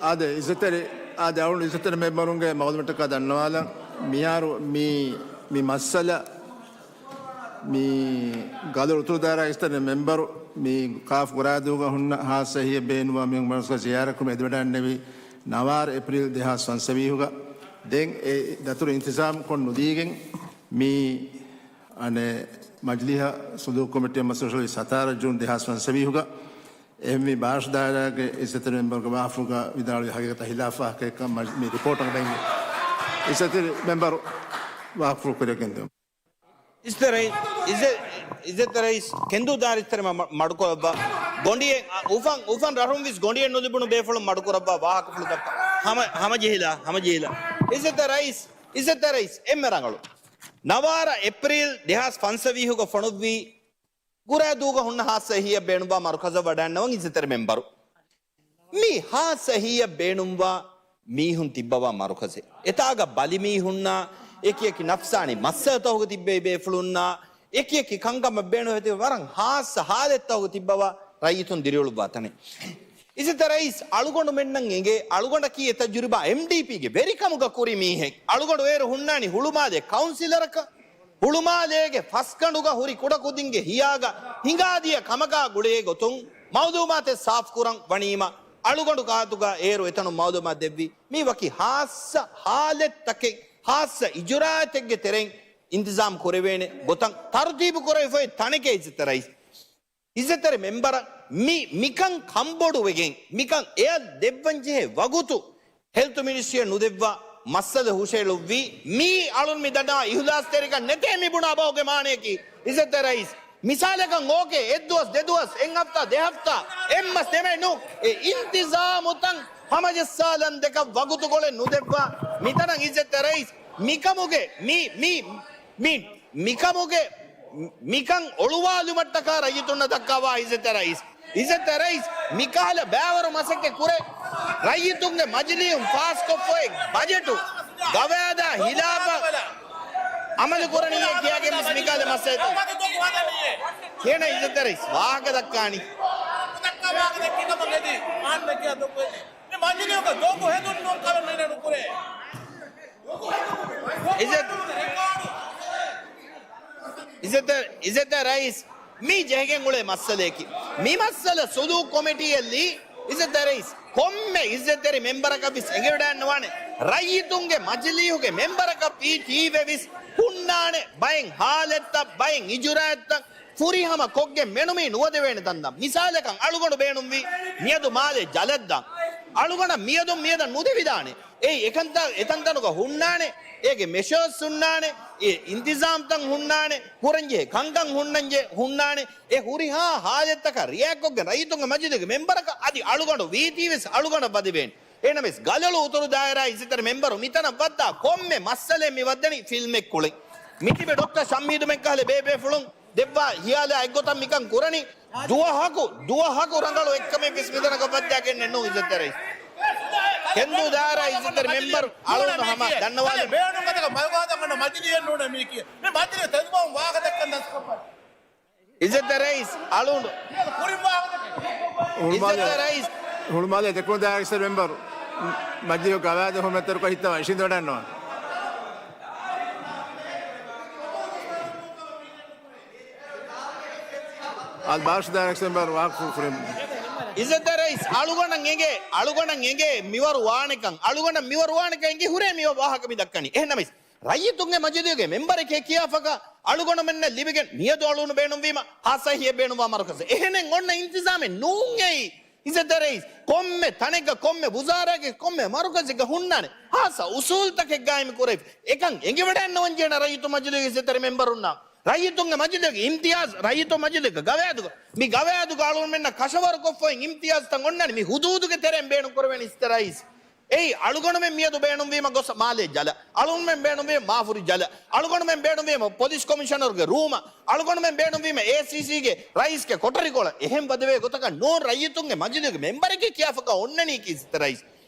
އާދެ، އިއްޒަތްތެރި، އާދެ، އަޅުގަނޑު އިއްޒަތްތެރި މެމްބަރުންގެ މައުލޫމަތަކާ ދަންނަވާލަން. މިހާރު މި، މި މައްސަލަ، މި ގަދަ އުތުރު ދާއިރާ އިއްޒަތްތެރި މެމްބަރު މި ކާފް ގުރާދޫގަ ހުންނަ ހާއްސަ އެހީއެއް ބޭނުންވާ މި މަރުކަޒަށް ޒިޔާރަތްކުރުމަށް އެދިވަޑައިގެންނެވި ނަވާރަ އޭޕްރީލް ދެހާސް ފަންސަވީހުގަ. ދެން އެ ދަތުރު އިންތިޒާމް ކޮށް ނުދީގެން މި އަނެއް މަޖިލީހަށް ސުލޫކު ކޮމިޓީއަށް މަސްވެރި ސަތާރަ ޖޫން ދެހާސް ފަންސަވީހުގަ އެހެންވީ ބާޝް ދާއިރާގެ އިއްޒަތްތެރި މެމްބަރުގެ ވާހަކަފުޅުގަ ވިދާޅުވި ހަގީގަތަށް ހިލާފަށް ކަމަށް މި ރިޕޯޓުގަ ބެންގެ އިއްޒަތްތެރި މެމްބަރު ވާހަކަފުޅު ކުރިއަށް ގެންދެވުން. އިއްޒަތްތެރި ރައީސް، އިއްޒަ-، އިއްޒަތްތެރި ރައީސް ކެންދޫ ދާއިރާ އިއްޒަތްތެރި މަ-، މަ-، މަޑުކުރައްވާ ގޮނޑިއެއް، އަ، އުފަން، އުފަން ރަށުން ވެސް ގޮނޑިއެއް ނުލިބުނު ބޭފުޅުން މަޑުކުރައްވާ ވާހަކަފުޅު ދައްކާ. ހަމަ، ހަމަޖެހިލާ، ހަމަޖެހިލާ. އިއްޒަތްތެރި ރައީސް، އިއްޒަތްތެރި ރައީސް އެންމެ ރަނގަޅު. ނަވާރަ އޭޕްރީލް ދެހާސް ފަންސަވީހުގަ ފޮނުއްވި ގުރާދޫގަ ހުންނަ ހާއްސަ އެހީއެއް ބޭނުންވާ މަރުކަޒަށް ވަޑައިގަންނަވަން އިއްޒަތްތެރި މެމްބަރު. މީ ހާއްސަ އެހީއެއް ބޭނުންވާ މީހުން ތިއްބަވާ މަރުކަޒެއް. އެތާގަ ބަލި މީހުންނާ، އެކިއެކި ނަފްސާނީ މައްސަލަތަކުގަ ތިއްބެވި ބޭފުޅުންނާ، އެކިއެކި ކަންކަމަށް ބޭނުންވެތި ވަރަށް ހާއްސަ ހާލަތްތަކުގަ ތިއްބަވާ ރައްޔިތުން ދިރިއުޅުއްވާ ތަނެއް. އިއްޒަތްތެރި ރައީސް، އަޅުގަނޑުމެންނަށް އެނގޭ، އަޅުގަނޑަކީ އެ ތަޖުރިބާ އެމްޑީޕީގެ ވެރިކަމުގަ ކުރި މީހެއް. އަޅުގަނޑު އޭރު ހުންނާނީ ހުޅުމާލޭ ކައުންސިލަރަކަށް. ހުޅުމާލޭގެ ފަސްގަނޑުގަ ހުރި ކުޑަކުދިންގެ ހިޔާގަ ހިނގާދިޔަ ކަމަކާ ގުޅޭ ގޮތުން މައުލޫމާތެއް ސާފުކުރަން ވަނީމަ، އަޅުގަނޑު ގާތުގަ އޭރު އެތަނުން މައުލޫމާތު ދެއްވީ. މީ ވަކި ހާއްސަ ހާލަތްތަކެއް، ހާއްސަ އިޖުރާއަތެއްގެ ތެރެއިން އިންތިޒާމް ކުރެވޭނެ ގޮތަށް ތަރުތީބު ކުރެވިފައި ތަނެކޭ އިއްޒަތްތެރި ރައީސް. އިއްޒަތްތެރި މެމްބަރަށް މި، މިކަން ކަންބޮޑުވެގެން، މިކަން އެއަށް ދެއްވަންޖެހޭ ވަގުތު ހެލްތު މިނިސްޓްރީއަށް ނުދެއްވާ މައްސަލަ ހުށައެޅުއްވީ. މީ އަޅުން މި ދަންނަވާ އިހުލާސްތެރިކަން ނެތޭ މި ބުނާ ބަހުގެ މާނަޔަކީ. އިއްޒަތްތެރި ރައީސް، މިސާލަކަށް އޯކޭ، އެއްދުވަސް، ދެދުވަސް، އެއް ހަފްތާ، ދެ ހަފްތާ، އެއްމަސް ދެމަހެއް ނޫން. އެ އިންތިޒާމުތައް ހަމަޖައްސާލަން ދެކަށް ވަގުތުކޮޅެއް ނުދެއްވާ މިތަނަށް އިއްޒަތްތެރި ރައީސް މިކަމުގެ މި، މި، މި މިކަމުގެ މިކަން އޮޅުވާލުމަށްޓަކާ ރައްޔިތުންނަށް ދައްކަވާ އިއްޒަތްތެރި ރައީސް. އިއްޒަތްތެރި ރައީސް މިކަހަލަ ބައިވަރު މަސައްކަތް ކުރޭ. ރައްޔިތުންގެ މަޖިލީހުން ފާސްކޮށްފައި ބަޖެޓު ގަވާއިދާ ހިލާފަށް އަމަލު ކުރަނީއޭ ކިޔާގެން ވެސް މިކަހަލަ މައްސަލަތައް ކިޔަނީ އިއްޒަތްތެރި ރައީސް ވާހަކަ ދައްކާނީ. މި މަޖިލީހުގަ ދޮގު ހެދުން ނޫން ކަމެއް މިނަ ނުކުރޭ. އިއްޒަތް، އިއްޒަތް، އިއްޒަތް ރައީސް، މި ޖެހިގެން އުޅޭ މައްސަލައަކީ، މި މައްސަލަ ސުލޫކު ކޮމިޓީއަށްލީ، އިއްޒަތްތެރި ރައީސް، ކޮންމެ އިއްޒަތްތެރި މެމްބަރަކަށްވެސް އެނގިވަޑައިގަންނަވާނެ، ރައްޔިތުންގެ މަޖިލީހުގެ މެމްބަރަކަށް ވީ ކީއްވެވެސް ހުންނާނެ، ބައެއް ހާލަތްތައް، ބައެއް އިޖުރާއަތްތައް ފުރިހަމަ ކޮށްގެން މެނުމީ ނުވަދެވޭނެ ތަންތަން. މިސާލަކަށް އަޅުގަނޑު ބޭނުންވީ މިއަދު މާލޭ ޖަލަށްދާން. އަޅުގަނޑަށް މިއަދުން މިއަދަށް ނުދެވިދާނެ. އެއީ އެކަންތައް އެތަންތަނުގަ ހުންނާނެ، އޭގެ މެޝާސް ހުންނާނެ، އެ އިންތިޒާމްތައް ހުންނާނެ، ކުރަންޖެހޭ ކަންކަން ހުންނަންޖެ ހުންނާނެ، އެ ހުރިހާ ހާލަތްތަކަށް ރިއެކްޓްކޮށްގެން ރައްޔިތުންގެ މަޖިލީހުގެ މެމްބަރަކަށް އަދި އަޅުގަނޑު ވީތީވެސް އަޅުގަނޑަށް ވަދެވޭނެ. އެހެނަސް ގަލޮޅު އުތުރު ދާއިރާ އިއްޒަތްތެރި މެމްބަރު މިތަނަށް ވައްދާ ކޮންމެ މައްސަލައެއް މި ވައްދަނީ ފިލްމެއް ކުޅެން. މިތިބެ ޑޮކްޓަރ ޝަމީދުމެން ކަހަލަ ބޭބޭފުޅުން ދެއްވާ ހިޔާލާ އެއްގޮތަށް މިކަން ކުރަނީ. ދުވަހަކު، ދުވަހަކު ރަނގަޅު އެއްކަމެއްވެސް މިތަނަކަށް ވައްދާގެންނެއްނު އިއްޒަތްތެރި ރައީސް. ކެންދޫ ދާއިރާ އިއްޒަތްތެރި މެމްބަރު އަޅުގަނޑު ހަމަ ދަންނަވާލަން. ބޭނުން ގޮތަކަށް މަގުގަދަ މަޖިލީހެއް ނޫނޭ މީކީ. މި މަޖިލީހު ތެދުވަމުން ވާހަކަ ދައްކަން ދަސްކޮށްފަ. އިއްޒަތްތެރި ރައީސް އަޅުގަނޑު. ހުޅުމާލެ، އިއްޒަތްތެރި ރައީސް. ހުޅުމާލެ ދެކުނު ދާއިރާ އިއްޒަތްތެރި މެމްބަރު މަޖިލީހު ގަވާއިދު ހުރުމަތްތެރިކޮށް ހިއްތަވާ އިށީނދެވަޑައިގަންނަވާ. އަލްބާޝް ދާއިރާ އިއްޒަތްތެރި މެމްބަރު ވާހަކަ ފު-، ފުރި. އިއްޒަތްތެރި ރައީސް އަޅުގަނޑަށް އެނގޭ، އަޅުގަނޑަށް އެނގޭ މިވަރު ވާނެކަން، އަޅުގަނޑަށް މިވަރު ވާނެކަން އެނގި ހުރޭ މި ވާހަކަ މި ދައްކަނީ. އެހެންނަމަވެސް، ރައްޔިތުންގެ މަޖިލީހުގެ މެމްބަރެކޭ ކިޔާފަކަ އަޅުގަނޑުމެންނަށް ލިބިގެން މިއަދު އަޅުގަނޑު ބޭނުންވީމަ ހާއްސަ ހިޔެއް ބޭނުންވާ މަރުކަޒެއް. އެހެނެއް އޮންނަ އިންތިޒާމެއް ނޫން އެއީ. އިއްޒަތްތެރި ރައީސް، ކޮންމެ ތަނެއްގަ، ކޮންމެ ވުޒާރާގެ ކޮންމެ މަރުކަޒެއްގަ ހުންނާނެ ހާއްސަ އުސޫލްތަކެއްގައި މި ކުރެވި. އެކަން އެނގިވަޑައިގަންނަވަން ޖެހޭނެ ރައްޔިތު މަޖިލީހުގެ އިއްޒަތްތެރި މެމްބަރުންނަށް. ރައްޔިތުންގެ މަޖިލީހުގެ އިމްތިޔާޒް، ރައްޔިތު މަޖިލީހުގެ ގަވާއިދުގަ، މި ގަވާއިދުގަ އަޅުގަނޑުމެންނަށް ކަށަވަރުކޮށްފައި އިމްތިޔާޒްތައް އޮންނާނެ މި ހުދޫދުގެ ތެރެއިން ބޭނުން ކުރެވޭނެ އިއްޒަތްތެރި ރައީސް. އެއީ، އަޅުގަނޑުމެން މިއަދު ބޭނުންވީމަ ގޮސް މާލޭ ޖަލަށް، އަޅުގަނޑުމެން ބޭނުންވީމަ މާފުރި ޖަލަށް، އަޅުގަނޑުމެން ބޭނުންވީމަ ޕޮލިސް ކޮމިޝަނަރުގެ ރޫމަށް، އަޅުގަނޑުމެން ބޭނުންވީމަ އޭސީސީގެ ރައީސްގެ ކޮޓަރިކޮޅަށް. އެހެން ވަދެވޭ ގޮތަކަށް ނޫން ރައްޔިތުންގެ މަޖިލީހުގެ މެމްބަރެކޭ ކިޔާފަކަ އޮންނަނީކީ އިއްޒަތްތެރި ރައީސް.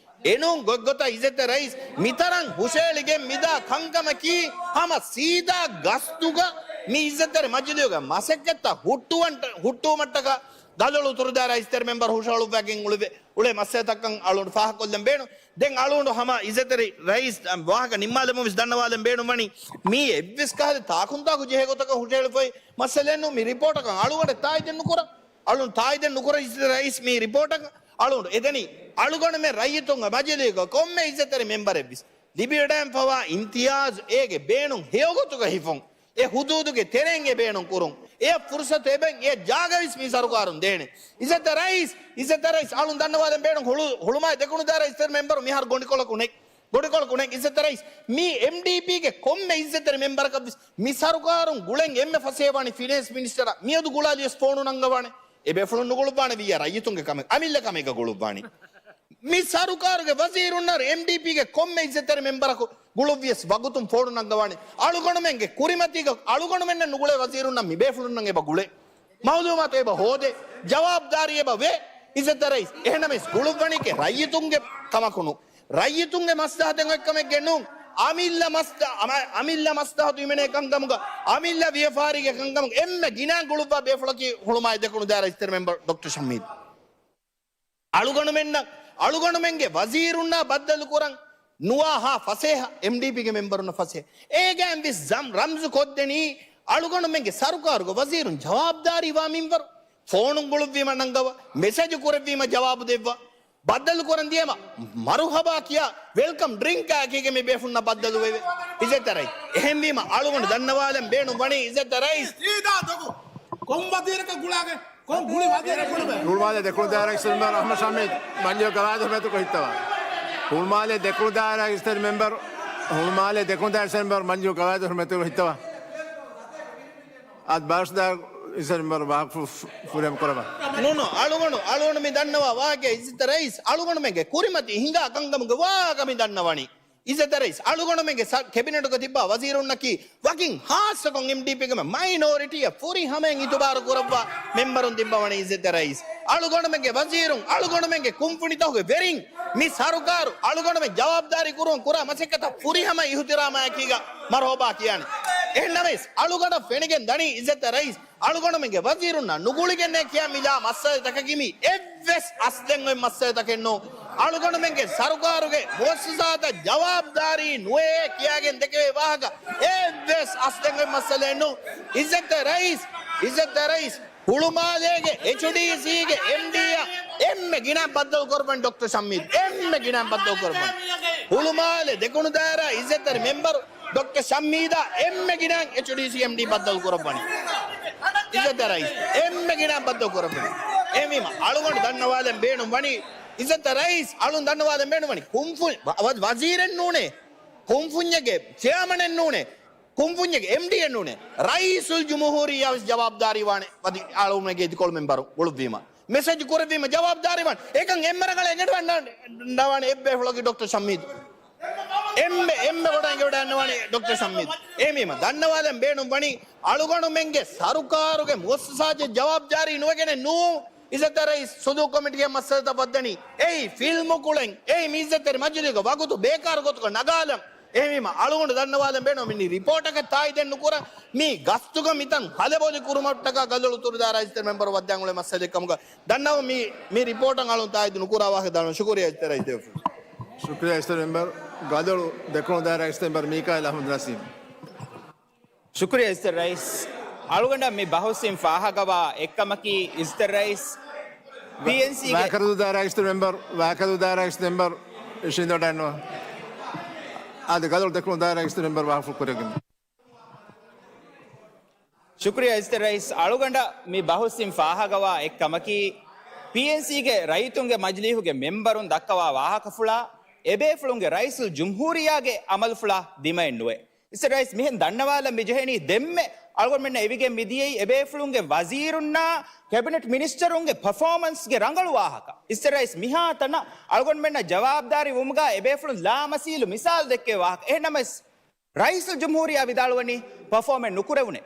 އެނޫން ގޮތްގޮތަށް އިއްޒަތްތެރި ރައީސް މިތަނަށް ހުށައެޅިގެން މިދާ ކަންކަމަކީ ހަމަ ސީދާ ގަސްތުގަ މި އިއްޒަތްތެރި މަޖިލީހުގެ މަސައްކަތްތައް ހުއްޓުވަން-، ހުއްޓުވުމަށްޓަކާ ގަލޮޅު އުތުރުދާއިރާ އިއްޒަތްތެރި މެމްބަރު ހުށަހަޅުއްވައިގެން އުޅެވޭ. އުޅޭ މައްސަލަތައް ކަން އަޅުގަނޑު ފާހަގަކޮށްލަން ބޭނުން. ދެން އަޅުގަނޑު ހަމަ އިއްޒަތްތެރި ރައީސް ވާހަކަ ނިންމާލަމުން ވެސް ދަންނަވާލަން ބޭނުން ވަނީ، މީ އެއްވެސް ކަހަލަ ތާކުންތާކު ޖެހޭ ގޮތަކަށް ހުށަހެޅިފައި މައްސަލައެއް ނޫން. މި ރިޕޯޓަކަށް އަޅުގަނޑެއް ތާއީދެއް ނުކުރަން. އަޅުގަނޑު ތާއީދެއް ނުކުރަން އިއްޒަތްތެރި ރައީސް މި ރިޕޯޓަކަށް. އަޅުގަނޑު އެދެނީ އަޅުގަނޑުމެން ރައްޔިތުންގެ މަޖިލީހުގަ ކޮންމެ އިއްޒަތްތެރި މެމްބަރެއްވެސް ލިބިވަޑައިގެންފަވާ އިމްތިޔާޒު އޭގެ ބޭނުން ހެޔޮގޮތުގަ ހިފުން. އެ ހުދޫދުގެ ތެރެއިން އެ ބޭނުން ކުރުން. އެ ފުރުސަތު އެބަ އެ ޖާގަވެސް މި ސަރުކާރުން ދޭނެ. އިއްޒަތްތެރި ރައީސް، އިއްޒަތްތެރި ރައީސް އަޅުން ދަންނަވާލަން ބޭނުން ހުޅު-، ހުޅުމާލެ ދެކުނު ދާއިރާ އިއްޒަތްތެރި މެމްބަރު މިހާރު ގޮނޑިކޮޅަކު ނެތް. ގޮނޑިކޮޅަކު ނެތް. އިއްޒަތްތެރި ރައީސް މީ އެމްޑީޕީގެ ކޮންމެ އިއްޒަތްތެރި މެމްބަރަކަށްވެސް މި ސަރުކާރުން ގުޅެން އެންމެ ފަސޭހަވާނީ ފިނޭންސް މިނިސްޓަރ މިއަދު ގުޅާލިޔަސް ފޯނު ނަންގަވާނެ. އެ ބޭފުޅުން ނުގުޅުއްވާނެ ވިއްޔަ ރައްޔިތުންގެ ކަމެއް، އަމިއްލަ ކަމެއްގަ ގުޅުއްވާނީ. މި ސަރުކާރުގެ ވަޒީރުންނަށް އެމްޑީޕީގެ ކޮންމެ އިއްޒަތްތެރި މެމްބަރަކު ގުޅުއްވިޔަސް ވަގުތުން ފޯނު ނަންގަވާނެ. އަޅުގަނޑުމެންގެ ކުރިމަތީގަ އަޅުގަނޑުމެންނަށް ނުގުޅޭ ވަޒީރުންނަށް މި ބޭފުޅުންނަށް އެބަ ގުޅޭ. މައުލޫމާތު އެބަ ހޯދޭ. ޖަވާބުދާރީ އެބަ ވޭ. އިއްޒަތްތެރި ރައީސް. އެހެނަމެސް ގުޅުއްވަނީކީ ރައްޔިތުންގެ ކަމަކުނު. ރައްޔިތުންގެ މަސްލަހަތެއް އޮތްކަމެއްގެ ނޫން. އަމިއްލަ މަސް-، އަމަ-، އަމިއްލަ މަސްލަހަތު ހިމެނޭ ކަންކަމުގަ، އަމިއްލަ ވިޔަފާރީގެ ކަންކަމުގަ އެންމެ ގިނައިން ގުޅުއްވާ ބޭފުޅަކީ ހުޅުމާލެ ދެކުނު ދާއިރާ އިއްޒަތްތެރި މެމްބަރު ޑޮކްޓަރ ޝަމީދު. އަޅުގަނޑުމެންނަށް، އަޅުގަނޑުމެންގެ ވަޒީރުންނާ ބައްދަލުކުރަން ނުވާހާ ފަސޭހަ، އެމްޑީޕީގެ މެމްބަރުންނަށް ފަސޭހަ. އޭގައިން ވެސް ޒަމް-، ރަމްޒު ކޮށްދެނީ، އަޅުގަނޑުމެންގެ ސަރުކާރުގެ ވަޒީރުން ޖަވާބުދާރީވާ މިންވަރު. ފޯނުން ގުޅުއްވީމަ ނަންގަވާ، މެސެޖު ކުރެއްވީމަ ޖަވާބު ދެއްވާ، ބައްދަލުކުރަން ދިޔަމަ މަރުހަބާ ކިޔާ، ވެލްކަމް ޑްރިންކާ ކީގެ މި ބޭފުންނަށް ބައްދަލު ވެވޭ. އިއްޒަތްތެރި ރައީސް. އެހެންވީމަ އަޅުގަނޑު ދަންނަވާލަން ބޭނުން ވަނީ އިއްޒަތްތެރި ރައީސް. ސީދާ ދޮގު. ކޮން ވަޒީރަކަށް ގުޅާގެ؟ ކޮން ގުޅި ވަޒީރެއް ގުޅުމެއް؟ ހުޅުމާލެ ދެކުނު ދާއިރާ އިއްޒަތްތެރި މެމްބަރު އަޙްމަދު ޝަމީދު މަޖިލީހު ގަވާއިދު ހުރުމަތުކޮށް ހިއްތަވާ. ހުޅުމާލެ ދެކުނު ދާއިރާ އިއްޒަތްތެރި މެމްބަރު، ހުޅުމާލެ ދެކުނު ދާއިރާ އިއްޒަތްތެރި މެމްބަރު މަޖިލީހު ގަވާއިދު ހުރުމަތުކޮށް ހިއްތަވާ. އަދި ބާރަސް ދާ އިއްޒަތްތެރި މެމްބަރު ވާހަކަ ފު-، ފު-، ފުރިހަމަ ކުރަމާ. ނޫނު، އަޅުގަނޑު، އަޅުގަނޑު މި ދަންނަވާ ވާހަކަ އިއްޒަތްތެރި ރައީސް، އަޅުގަނޑުމެންގެ ކުރިމަތީ ހިނގާ ކަންކަމުގެ ވާހަކަ މި ދަންނަވަނީ. އިއްޒަތްތެރި ރައީސް، އަޅުގަނޑުމެންގެ ސަ-، ކެބިނެޓުގަ ތިއްބާ ވަޒީރުންނަކީ ވަކިން ހާއްސަކޮށް އެމްޑީޕީގެ މައިނޯރިޓީއަށް ފުރިހަމައިން އިތުބާރު ކުރައްވާ މެމްބަރުން ތިއްބަވަނީ އިއްޒަތްތެރި ރައީސް. އަޅުގަނޑުމެންގެ ވަޒީރުން، އަޅުގަނޑުމެންގެ ކުންފުނިތަކުގެ ވެރިން މި ސަރުކާރު އަޅުގަނޑުމެން ޖަވާބުދާރީ ކުރުވަން ކުރާ މަސައްކަތަށް ފުރިހަމަ އިހުތިރާމާއެކީގަ މަރުހަބާ ކިޔާނެ. އެހެންނަމަވެސް އަޅުގަނޑަށް ފެނިގެން ދަނީ އިއްޒަތްތެރި ރައީސް އަޅުގަނޑުމެންގެ ވަޒީރުންނާ ނުގުޅިގެންނޭ ކިޔާ މިލާ މައްސަލަތަކަކީ މީ އެއްވެސް އަސްލެއް އޮތް މައްސަލަތަކެއް ނޫން. އަޅުގަނޑުމެންގެ ސަރުކާރުގެ މުއައްސަސާތައް ޖަވާބުދާރީ ނުވޭ ކިޔާގެން ދެކެވޭ ވާހަކަ އެއްވެސް އަސްލެއް އޮތް މައްސަލައެއް ނޫން. އިއްޒަތްތެރި ރައީސް އިއްޒަތްތެރި ރައީސް، ހުޅުމާލޭގެ އެޗްޑީސީގެ އެމްޑީއަށް އެންމެ ގިނަ ބައްދަލު ކުރައްވަން ޑޮކްޓަރ ޝަމީދު. އެންމެ ގިނަ ބައްދަލު ކުރައްވަން. ހުޅުމާލެ ދެކުނު ދާއިރާ އިއްޒަތްތެރި މެމްބަރު ޑޮކްޓަރ ޝަމީދާ އެންމެ ގިނަ އެޗްޑީސީ އެމްޑީ ބައްދަލު ކުރައްވަނީ. އިއްޒަތްތެރި ރައީސް، އެންމެ ގިނަ ބައްދަލު ކުރައްވަނީ. އެހެންވީމަ، އަޅުގަނޑު ދަންނަވާލަން ބޭނުން ވަނީ، އިއްޒަތްތެރި ރައީސް، އަޅުން ދަންނަވާލަން ބޭނުން ވަނީ، ކުންފު-، ވަ-، ވަ-، ވަޒީރެއް ނޫނޭ، ކުންފުންޏެއްގެ ޗެއާމަނެއް ނޫނޭ، ކުންފުންޏެއްގެ އެމްޑީއެއް ނޫނޭ، ރައީސުލް ޖުމްހޫރިއްޔާ ވެސް ޖަވާބުދާރީ ވާނެ. ވަދި އަޅުމެގެ އިދިކޮޅު މެމްބަރު ގުޅުއްވީމަ، މެސެޖް ކުރެއްވީމަ ޖަވާބުދާރީ ވާނެ. އެކަން އެއްމެ ރަނގަޅަށް އެނގެން ވަންނާނެ އެއްބޭފުޅަކީ ޑޮކްޓަރ ޝަމީދު. އެންމެ، އެންމެ ބޮޑަށް އެނގިވަޑައިގަންނަވާނެ ޑޮކްޓަރ ޝަމީދު. އެހެންވީމަ، ދަންނަވާލަން ބޭނުން ވަނީ، އަޅުގަނޑުމެންގެ ސަރުކާރުގެ މުއައްސަސާތް ޖަވާބުދާރީ ނުވެގެނެއް ނޫން. އިއްޒަތްތެރި ރައީސް، ސުލޫކު ކޮމިޓީގެ މައްސަލަތައް ވައްދަނީ. އެއީ ފިލްމު ކުޅެން، އެއީ މި އިއްޒަތްތެރި މަޖިލީހުގެ ވަގުތު ބޭކާރު ގޮތުގަ ނަގާލަން. އެހެންވީމަ، އަޅުގަނޑު ދަންނަވާލަން ބޭނުން މި ރިޕޯޓަކަށް ތާއީދެއް ނުކުރަން. މި ގަސްތުގަ މިތަން ހަލަބޮލި ކުރުމަށްޓަކާ ގަދޮޅު އުތުރު ދާއިރާ އިއްޒަތްތެރި މެމްބަރު ވައްދާން އުޅޭ މައްސަލައެއް ކަމުގަ ދަންނަވަން. މި، މި ރިޕޯޓަށް އަޅުން ތާއީދު ނުކުރާ ވާހަކަ ދަންނަވަން. ޝުކުރިއްޔާ އިއްޒަތްތެރި ރައީސް. ޝުކުރިއްޔާ އިއްޒަތްތެރި މެމްބަރު. ގަދޮޅު ދެކުނު ދާއިރާ އިއްޒަތްތެރި މެމްބަރު މީކާއިލް އަޙްމަދު ނަސީމް. ޝުކުރިއްޔާ އިއްޒަތްތެރި ރައީސް. އަޅުގަނޑަށް މި ބަހުސްއިން ފާހަގަވާ އެއްކަމަކީ އިއްޒަތްތެރި ރައީސް، ޕީއެންސީގެ ވާކަރުދޫ ދާއިރާ އިއްޒަތްތެރި މެމްބަރު، ވާކަރުދޫ ދާއިރާ އިއްޒަތްތެރި މެމްބަރު އިށީނދެވަޑައިގަންނަވާ. އާދެ، ގަދޮޅު ދެކުނު ދާއިރާ އިއްޒަތްތެރި މެމްބަރު ވާހަކަފުޅު ކުރެވިގެން. ޝުކުރިއްޔާ އިއްޒަތްތެރި ރައީސް. އަޅުގަނޑަށް މި ބަހުސްއިން ފާހަގަވާ އެއްކަމަކީ، ޕީއެންސީގެ ރައްޔިތުންގެ މަޖިލީހުގެ މެމްބަރުން ދައްކަވާ ވާހަކަފުޅާ، އެބޭފުޅުންގެ ރައީސުލް ޖުމްހޫރިއްޔާގެ އަމަލުފުޅާ ދިމައެއް ނުވޭ. އިއްޒަތްތެރި ރައީސް، މިހެން ދަންނަވާލަން މި ޖެހެނީ ދެންމެ އަޅުގަނޑުމެންނަށް އެވިގެން މިދިޔައީ އެބޭފުޅުންގެ ވަޒީރުންނާ ކެބިނެޓް މިނިސްޓަރުންގެ ޕަފޯމަންސްގެ ރަނގަޅު ވާހަކަ. އިއްޒަތްތެރި ރައީސް، މިހާތަނަށް އަޅުގަނޑުމެންނަށް ޖަވާބުދާރީ ވުމުގަ އެބޭފުޅުން ލާމަސީލު މިސާލު ދެއްކޭ ވާހަކަ. އެހެންނަމަވެސް، ރައީސުލް ޖުމްހޫރިއްޔާ ވިދާޅުވަނީ ޕަފޯމެއް ނުކުރެވުނޭ.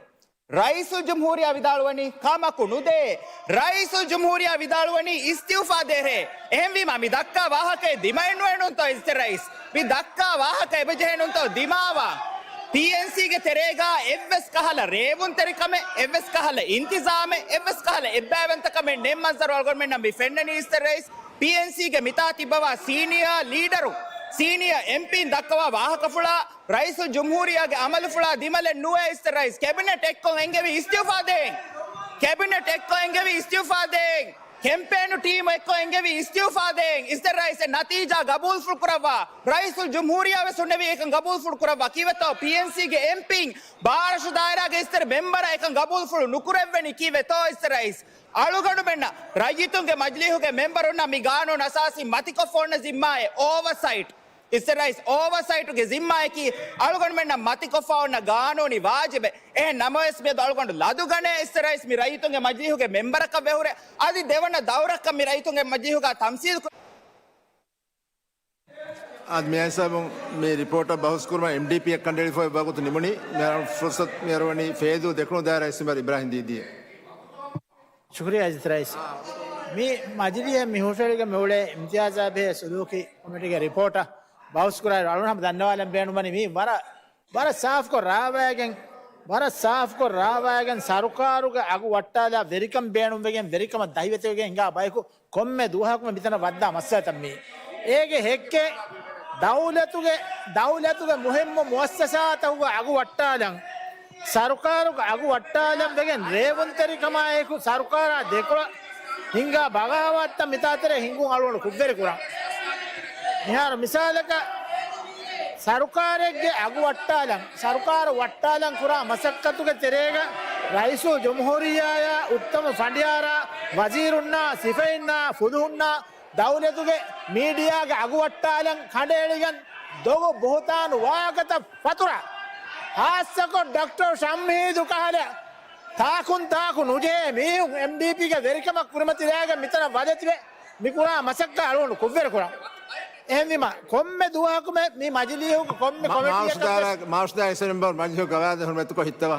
ރައީސުލް ޖުމްހޫރިއްޔާ ވިދާޅުވަނީ ކަމަކު ނުދޭ. ރައީސުލް ޖުމްހޫރިއްޔާ ވިދާޅުވަނީ އިސްތިއުފާ ދޭހޭ. އެހެންވީމަ، މި ދައްކާ ވާހަކައެއް ދިމައެއް ނުވޭނުންތޯ އިއްޒަތްތެރި ރައީސް؟ މި ދައްކާ ވާހަކަ އެބަޖެހޭނުންތޯ ދިމާވާ؟ ޕީއެންސީގެ ތެރޭގަ އެއްވެސް ކަހަލަ ރޭވުންތެރިކަމެއް، އެއްވެސް ކަހަލަ އިންތިޒާމެއް، އެއްވެސް ކަހަލަ އެއްބައިވަންތަކަމެއް ނެތް މަންޒަރު އަޅުގަނޑުމެންނަށް މި ފެންނަނީ އިއްޒަތްތެރި ރައީސް. ޕީއެންސީގެ މިތާ ތިއްބަވާ ސީނިއާ ލީޑަރު، ސީނިއާ އެމްޕީން ދައްކަވާ ވާހަކަފުޅާ، ރައީސުލް ޖުމްހޫރިއްޔާގެ އަމަލުފުޅާ ދިމަލެއް ނުވޭ އިއްޒަތްތެރި ރައީސް. ކެބިނެޓް އެއްކޮށް އެންގެވި އިސްތިއުފާ ދޭން. ކެބިނެޓް އެއްކޮށް އެންގެވި އިސްތިއުފާ ދޭން. ކެމްޕޭނު ޓީމު އެއްކޮށް އެންގެވި އިސްތިއުފާ ދޭން. އިއްޒަތްތެރި ރައީސް، އެ ނަތީޖާ ގަބޫލުފުޅު ކުރައްވާ. ރައީސުލް ޖުމްހޫރިއްޔާ ވެސް ހުންނެވީ އެކަން ގަބޫލުފުޅު ކުރައްވާ. ކީއްވެތޯ ޕީއެންސީގެ އެމްޕީން ބާރަށު ދާއިރާގެ އިއްޒަތްތެރި މެމްބަރަށް އެކަން ގަބޫލުފުޅު ނުކުރެއްވެނީ؟ ކީއްވެތޯ އިއްޒަތްތެރި ރައީސް؟ އަޅުގަނޑުމެންނަށް ރައްޔިތުންގެ މަޖިލީހުގެ މެމްބަރުންނަށް މި ގާނޫނު އަސާސީ މަތިކޮށްފަ އޮންނަ ޒިންމާއެއް އޯވަސައިޓް. އިއްޒަތްތެރި ރައީސް، އޯވަސައިޓުގެ ޒިންމާއަކީ އަޅުގަނޑުމެންނަށް މަތިކޮށްފަ އޮންނަ ގާނޫނީ ވާޖިބެއް. އެހެން ނަމަވެސް މިއަދު އަޅުގަނޑު ލަދުގަނޭ އިއްޒަތްތެރި ރައީސް މި ރައްޔިތުންގެ މަޖިލީހުގެ މެމްބަރަކަށް ވެހުރެ އަދި ދެވަނަ ދައުރަކަށް މި ރައްޔިތުންގެ މަޖިލީހުގަ ތަމްސީލު ކުރ- އަދި މިއާ ހިސާބުން މި ރިޕޯޓަށް ބަހުސް ކުރުމަށް އެމްޑީޕީއަށް ކަނޑައެޅިފައި ވަގުތު ނިމުނީ. މިހާރު ފުރުސަތު މިއަރުވަނީ ފޭދޫ ދެކުނު ދާއިރާ އިސް މެމްބަރު އިބްރާހިމް ދީދީއަށް. ޝުކުރިއްޔާ އިއްޒަތްތެރި ރައީސް. މި މަޖިލީހަށް މި ހުށަހެޅިގެން މިއުޅޭ އިމްތިޔާޒާ ބެހޭ ސުލޫކީ ކޮމިޓީގެ ރިޕޯޓަށް ބަހުސް ކުރާއިރު އަޅުގަނޑު ހަމަ ދަންނަވާލަން ބޭނުންވަނީ މީ ވަރަށް، ވަރަށް ސާފުކޮށް ރާވައިގެން، ވަރަށް ސާފުކޮށް ރާވައިގެން ސަރުކާރުގެ އަގު ވައްޓާލާ ވެރިކަން ބޭނުންވެގެން ވެރިކަމަށް ދަހިވެތިވެގެން ހިނގާ ބަޔަކު ކޮންމެ ދުވަހަކުމެ މިތަނަށް ވައްދާ މައްސަލަތައް މީ. އޭގެ ހެއްކެއް ދައުލަތުގެ، ދައުލަތުގެ މުހިއްމު މުއައްސަސާތަކުގެ އަގު ވައްޓާލަން، ސަރުކާރުގެ އަގު ވައްޓާލަން ވެގެން ރޭވުންތެރިކަމާއެކު ސަރުކާރާ ދެކޮޅަށް ހިނގާ ބަޣާވާތްތައް މިތާތެރޭ ހިނގުން އަޅުގަނޑު ކުށްވެރި ކުރަން. މިހާރު މިސާލަކަށް ސަރުކާރެއްގެ އަގު ވައްޓާލަން، ސަރުކާރު ވައްޓާލަން ކުރާ މަސައްކަތުގެ ތެރޭގަ ރައީސުލް ޖުމްހޫރިއްޔާއާ އުއްތަމަ ފަނޑިޔާރާ ވަޒީރުންނާ ސިފައިންނާ ފުލުހުންނާ ދައުލަތުގެ މީޑިއާގެ އަގު ވައްޓާލަން ކަނޑައެޅިގެން ދޮގު ބުހުތާނު ވާހަކަތައް ފަތުރާ، ހާއްސަކޮށް ޑޮކްޓަރ ޝަމްހީދު ކަހަލަ ތާކުން ތާކު ނުޖެހޭ މީހުން އެމްޑީޕީގެ ވެރިކަމަށް ކުރިމަތިލާގެން މިތަނަށް ވަދެތިބެ މި ކުރާ މަސައްކަތް އަޅުގަނޑު ކުށްވެރި ކުރަން. އެހެންވީމަ، ކޮންމެ ދުވަހަކުމެ މި މަޖިލީހުގެ ކޮންމެ މަ-، ކޮމިޓީއަކަށް މާށުދާރާ-، ވެސް މާށުދާ އިސް މެމްބަރު މަޖިލީހު ގަވާއިދު ހުރުމަތުކޮށް ހިއްތަވާ.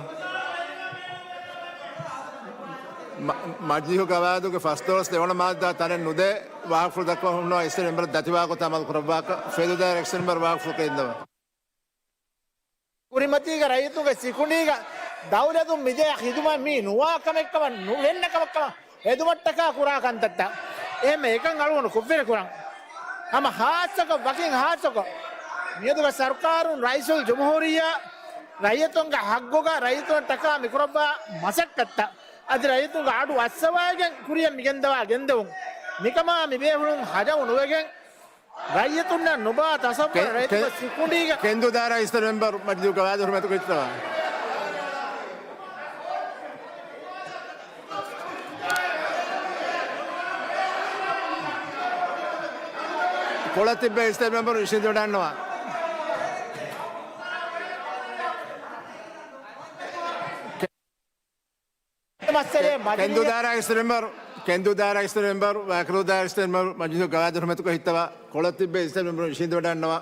މަ-، މަޖިލީހު ގަވާއިދުގެ ފަސްދޮޅަސް ދެވަނަ މާއްދާ ތަނެއް ނުދޭ ވާހަކަފުޅު ދައްކަވަން ހުންނަވާ އިސް މެމްބަރު ދަތިވާގޮތަށް އަމަލު ކުރައްވާކަށް ފޭދޫ ދާއިރާ އެކްސް މެމްބަރު ވާހަކަފުޅު ކެއިންދަވާ. ކުރިމަތީގަ ރައްޔިތުންގެ ސިކުނޑީގަ ދައުލަތުން މިދޭ ޚިދުމަތް މީ ނުވާ ކަމެއްކަމަށް ނުވެންނަ ކަމަށްކަމަށް ހެދުމަށްޓަކާ ކުރާ ކަންތައްތައް. އެހެންމެ އެކަން އަޅުގަނޑު ކުށްވެރި ކުރަން. ހަމަ ހާއްސަކޮށް، ވަކިން ހާއްސަކޮށް، މިއަދުގެ ސަރުކާރުން ރައީސުލް ޖުމްހޫރިއްޔާ ރައްޔިތުންގެ ހައްގުގަ ރައްޔިތުން ޓަކާ މިކުރައްވާ މަސައްކަތްތައް އަދި ރައްޔިތުންގެ އަޑު އައްސަވައިގެން ކުރިއަށް މިގެންދަވާ ގެންދެވުން. މިކަމާ މިބޭފުޅުން ހަޖަމު ނުވެގެން ރައްޔިތުންނަށް ނުބާ ތަސައްވަރު ކެ-، ރައްޔިތުންގެ ކެ-، ސިކުނޑީގަ ކެންދޫ ދާއިރާ އިސްތަށި މެމްބަރު މަޖިލީހުގެ ގަވާއިދު ހުރުމަތުކޮށް ހިއްތަވާ. ކޮޅަށް ތިއްބެވި އިސްތަށި މެމްބަރު އިށީނދެވަޑައިގަންނަވާ. މައްސަލައެއް މަޖިލީހަށް ކެންދޫ ދާއިރާ އިސްތަށި މެމްބަރު، ކެންދޫ ދާއިރާ އިސްތަށި މެމްބަރު، ވާކިރު ދާއިރާ އިސްތަށި މެމްބަރު މަޖިލީހުގެ ގަވާއިދު ހުރުމަތުކޮށް ހިއްތަވާ. ކޮޅަށް ތިއްބެވި އިސްތަށި މެމްބަރު އިށީނދެވަޑައިގަންނަވާ.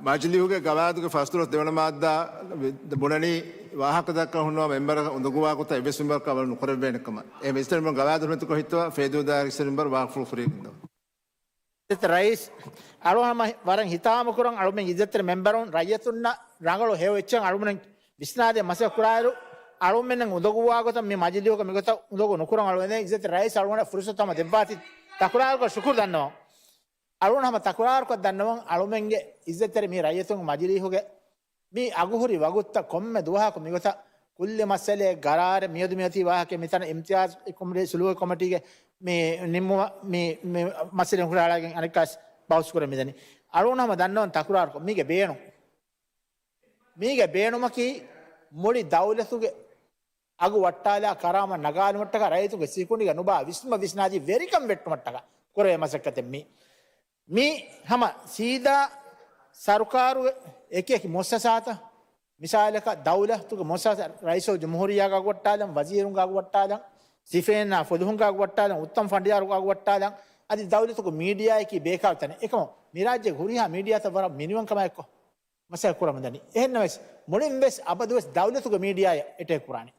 މަޖިލީހުގެ ގަވާއިދުގެ ފަސްދޮޅަސް ދެވަނަ މާއްދާ ބުނަނީ، ވާހަކަ ދައްކަން ހުންނަވާ މެމްބަރަކަށް އުނދަގޫވާ ގޮތަށް އެއްވެސް މެމްބަރަކަށް އަމަލު ނުކުރެވޭނެ ކަމަށް. އެހެން އިސްތަށި މެމްބަރު ގަވާއިދު ހުރުމަތުކޮށް ހިއްތަވާ، ފޭދޫ ދާއިރާ އިސްތަށި މެމްބަރު ވާހަކަފުޅު ފުރިގެންދަވާ. އިއްޒަތްތެރި ރައީސް، އަޅުގަނޑު ވަރަށް ހިތާމަކުރަން އަޅުމެން އިއްޒަތްތެރި މެމްބަރުން ރައްޔިތުންނަށް ރަނގަޅު ހެޔޮ އެއްޗެއް އަޅުމެން ވިސްނާދޭ މަސައްކަތް ކުރާއިރު، އަޅުމެންނަށް އުނދަގޫވާ ގޮތަށް މި މަޖިލީހުގަ މިގޮތަށް އުނދަގޫ ނުކުރަން އަޅުމެން އިއްޒަތްތެރި ރައީސް އަޅުގަނޑަށް ފުރުސަތު ހަމަ ދެއްވާތީ ތަކުރާރުކޮށް ޝުކުރު ދަންނަވަން. އަޅުގަނޑު ހަމަ ތަކުރާރުކޮށް ދަންނަވަން އަޅުމެންގެ އިއްޒަތްތެރި މި ރައްޔިތުންގެ މަޖިލީހުގެ މި އަގުހުރި ވަގުތުތައް ކޮންމެ ދުވަހަކު މިގޮތަށް ކުއްލި މައްސަލައެއް ގަރާރެއް މިއަދު މިއޮތީ ވާހަކަ މިތަނަށް އިމްތިޔާޒް ކޮމިޓީ، ސުލޫކު ކޮމިޓީގެ މި ނިންމުމަށް މި، މި މައްސަލަ ހުށަހަޅައިގެން އަނެއްކާވެސް ބަހުސް ކުރަން މިދަނީ. އަޅުގަނޑު ހަމަ ދަންނަވަން ތަކުރާރުކޮށް މީގެ ބޭނުން. މީގެ ބޭނުމަކީ މުޅި ދައުލަތުގެ އަގު ވައްޓާލާ ކަރާމަ ނަގާލުމަށްޓަކާ ރައްޔިތުގެ ސިކުނޑީގަ ނުބާ ވިސްނުމަށް ވިސްނާދީ ވެރިކަން ވެއްޓުމަށްޓަކާ ކުރެވޭ މަސައްކަތެއް މީ. މީ ހަމަ ސީދާ ސަރުކާރުގެ އެކި އެކި މުއައްސަސާތައް، މިސާލަކަށް ދައުލަތުގެ މުއައްސަސާ، ރައީސުލްޖުމްހޫރިއްޔާގެ އަގު ވައްޓާލަން، ވަޒީރުންގެ އަގު ވައްޓާލަން، ސިފައިންނާ ފުލުހުންގެ އަގު ވައްޓާލަން، އުއްތަމް ފަނޑިޔާރުގެ އަގު ވައްޓާލަން، އަދި ދައުލަތުގެ މީޑިއާއަކީ ބޭކާރު ތަނެއް. އެކަމު މި ރާއްޖޭގެ ހުރިހާ މީޑިއާތައް ވަރަށް މިނިވަންކަމާއެއްކޮށް މަސައްކަތް ކުރަމުންދަނީ. އެހެންނަމަވެސް، މުޅިންވެސް އަބަދުވެސް ދައުލަތުގެ މީޑިއާއަށް އެޓޭކް ކުރާނެ.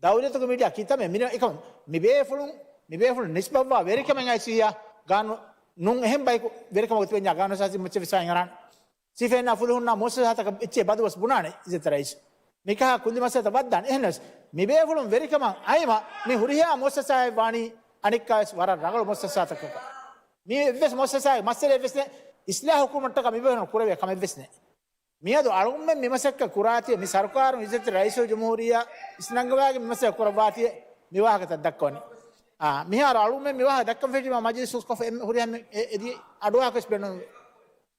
ދައުލަތުގެ މީޑިއާ ކިތަންމެ މިނި-، އެކަމު މި ބޭފުޅުން، މި ބޭފުޅުން ނިސްބަތްވާ ވެރިކަމެއް އައިސިއްޔާ ގާނޫ-، ނޫން އެހެން ބަޔަކު ވެރިކަމަކު ތިބެންޏާ ގާނޫނު ސާސި މައްޗަށް ވިސާ އެނގަރާނެ. ސިފައިންނާ ފުލުހުންނާ މުއައްސަސާތަކަށް އެއްޗެއް ބަދުވަސް ބުނާނެ އިއްޒަތްތެރި ރައީސް. މިކަހާ ކުއްލި މައްސަލަތައް ވައްދާނެ. އެހެނަސް، މި ބޭފުޅުން ވެރިކަމަށް އައިމަ މި ހުރިހާ މުއައްސަސާއެއް ވާނީ އަނެއްކާވެސް ވަރަށް ރަނގަޅު މުއައްސަސާތަކަކަށް. މި އެއްވެސް މުއައްސަސާއެއް މައްސަލައެއްވެސް ނެ، އިސްލާހު ކުރުމަށްޓަކާ މި ބޭފުޅުން ކުރެވޭ ކަމެއްވެސް ނެ. މިއަދު އަޅުގަނޑުމެން މި މަސައްކަތް ކުރާތީ މި ސަރުކާރުން އިއްޒަތްތެރި ރައީސުލްޖުމްހޫރިއްޔާ އިސްނަންގަވާގެން މި މަސައްކަތް ކުރައްވާތީ މި ވާހަކަތައް ދައްކަވަނީ. އާ، މިހާރު އަޅުގަނޑުމެން މި ވާހަކަ ދައްކަން ފެށީމަ މަޖިލިސް ހުސްކޮށްފަ އެންމެ ހުރިހާ އެމް-، އެ-، އެދި އަޑުއަހަކަށް ވެސް ބޭނުން.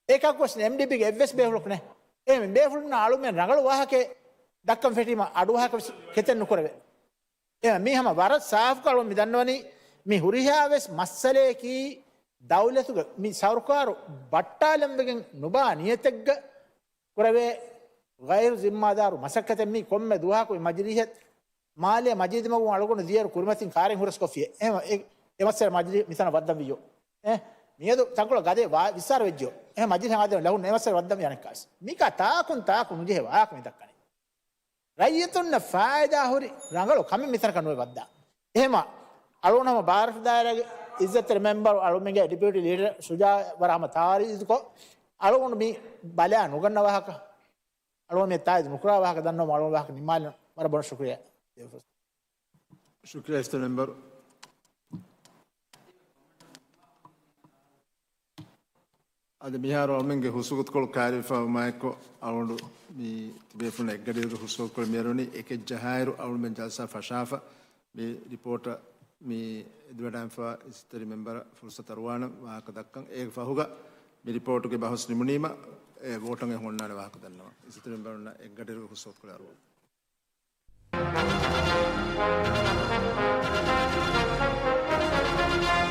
އެކަކުވެސް އެމްޑީޕީގެ އެއްވެސް ބޭފުޅަކު ނެ. އެހެން ބޭފުޅުންނާ އަޅުމެން ރަނގަޅު ވާހަކައެއް ދައްކަން ފެށީމަ އަޑުއަހަކަށް ވެސް ކެތެއް ނުކުރެވޭ. އެ މީ ހަމަ ވަރަށް ސާފުކޮށް މި ދަންނަވަނީ، މި ހުރިހާވެސް މައްސަލަޔަކީ ދައުލަތުގެ މި ސަރުކާރު ބައްޓާލަންވެގެން ނުބާ ނިޔަތެއްގަ ކުރެވޭ ޣައިރު ޒިންމާދާރު މަސައްކަތެއް. މީ ކޮންމެ ދުވަހަކު މި މަޖިލީހަށް މާލޭ މަޖީދު މަގުން އަޅުގަނޑު ދިޔައިރު ކުރިމަތިން ކާރިން ހުރަސްކޮށްފިޔޭ. އެ، އެ، އެ މައްސަލަ މަޖިލީހަށް މިތަނަށް ވައްދަން ވިއްޔޯ. އެ، މިއަދު ތަންކޮޅެއް ގަދަ ވާ-، ވިއްސާރަ ވެއްޖިޔޯ. އެ މަޖިލީހަށް އާދެ ލަހުން އެ މައްސަލަ ވައްދަން ވިޔާނެ ކާސް. މިކާ ތާކުން ތާކު ނުޖެހޭ ވާހަކަ މި ދައްކަނީ. ރައްޔިތުންނަށް ފާއިދާ ހުރި ރަނގަޅު ކަމެއް މިތަނަކަށް ނުވެ ވައްދާ. އެހެމަ، އަޅުގަނޑު ހަމަ ބާރަށު ދާއިރާގެ އިއްޒަތްތެރި މެމްބަރު އަޅުމެންގެ ޑެޕިއުޓީ ލީޑަރ ޝުޖާ ވަރަށް ހަމަ ތާރީދުކޮށް، އަޅުގަނޑު މި ބަލާ ނުގަންނަ ވާހަކަ، އަޅުގަނޑު މި ތާއީދު ނުކުރާ ވާހަކަ ދަންނަވަމުން އަޅުގަނޑު ވާހަކަ ނިންމާލަން. ވަރަށް ބޮޑަށް ޝުކުރިއްޔާ. ޝުކުރިއްޔާ އިއްޒަތްތެރި މެމްބަރު. އަދި މިހާރު އަޅުމެންގެ ހުސްވަގުތުކޮޅު ކާރިވެފައިވުމާއެކު، އަޅުގަނޑު މި ތިބޭފުޅުން އެއްގަޑިއިރުގެ ހުސްވަގުތުކޮޅު މިއަރުވަނީ އެކެއް ޖަހާއިރު އަޅުމެން ޖަލްސާ ފަށާފަ، މި ރިޕޯޓަށް މި އެދިވަޑައިފަ އިއްޒަތްތެރި މެމްބަރަށް ފުރުސަތު އަރުވާނަން ވާހަކަ ދައްކަން. އޭގެ ފަހުގަ މި ރިޕޯޓުގެ ބަހުސް ނިމުނީމަ، އެ ވޯޓަށް އެ ހޮންނާނެ ވާހަކަ ދަންނަވަން. އިއްޒަތްތެރި މެމްބަރުންނަށް އެއްގަޑިއިރުގެ ހުސްވަގުތުކޮޅު އަރުވަން.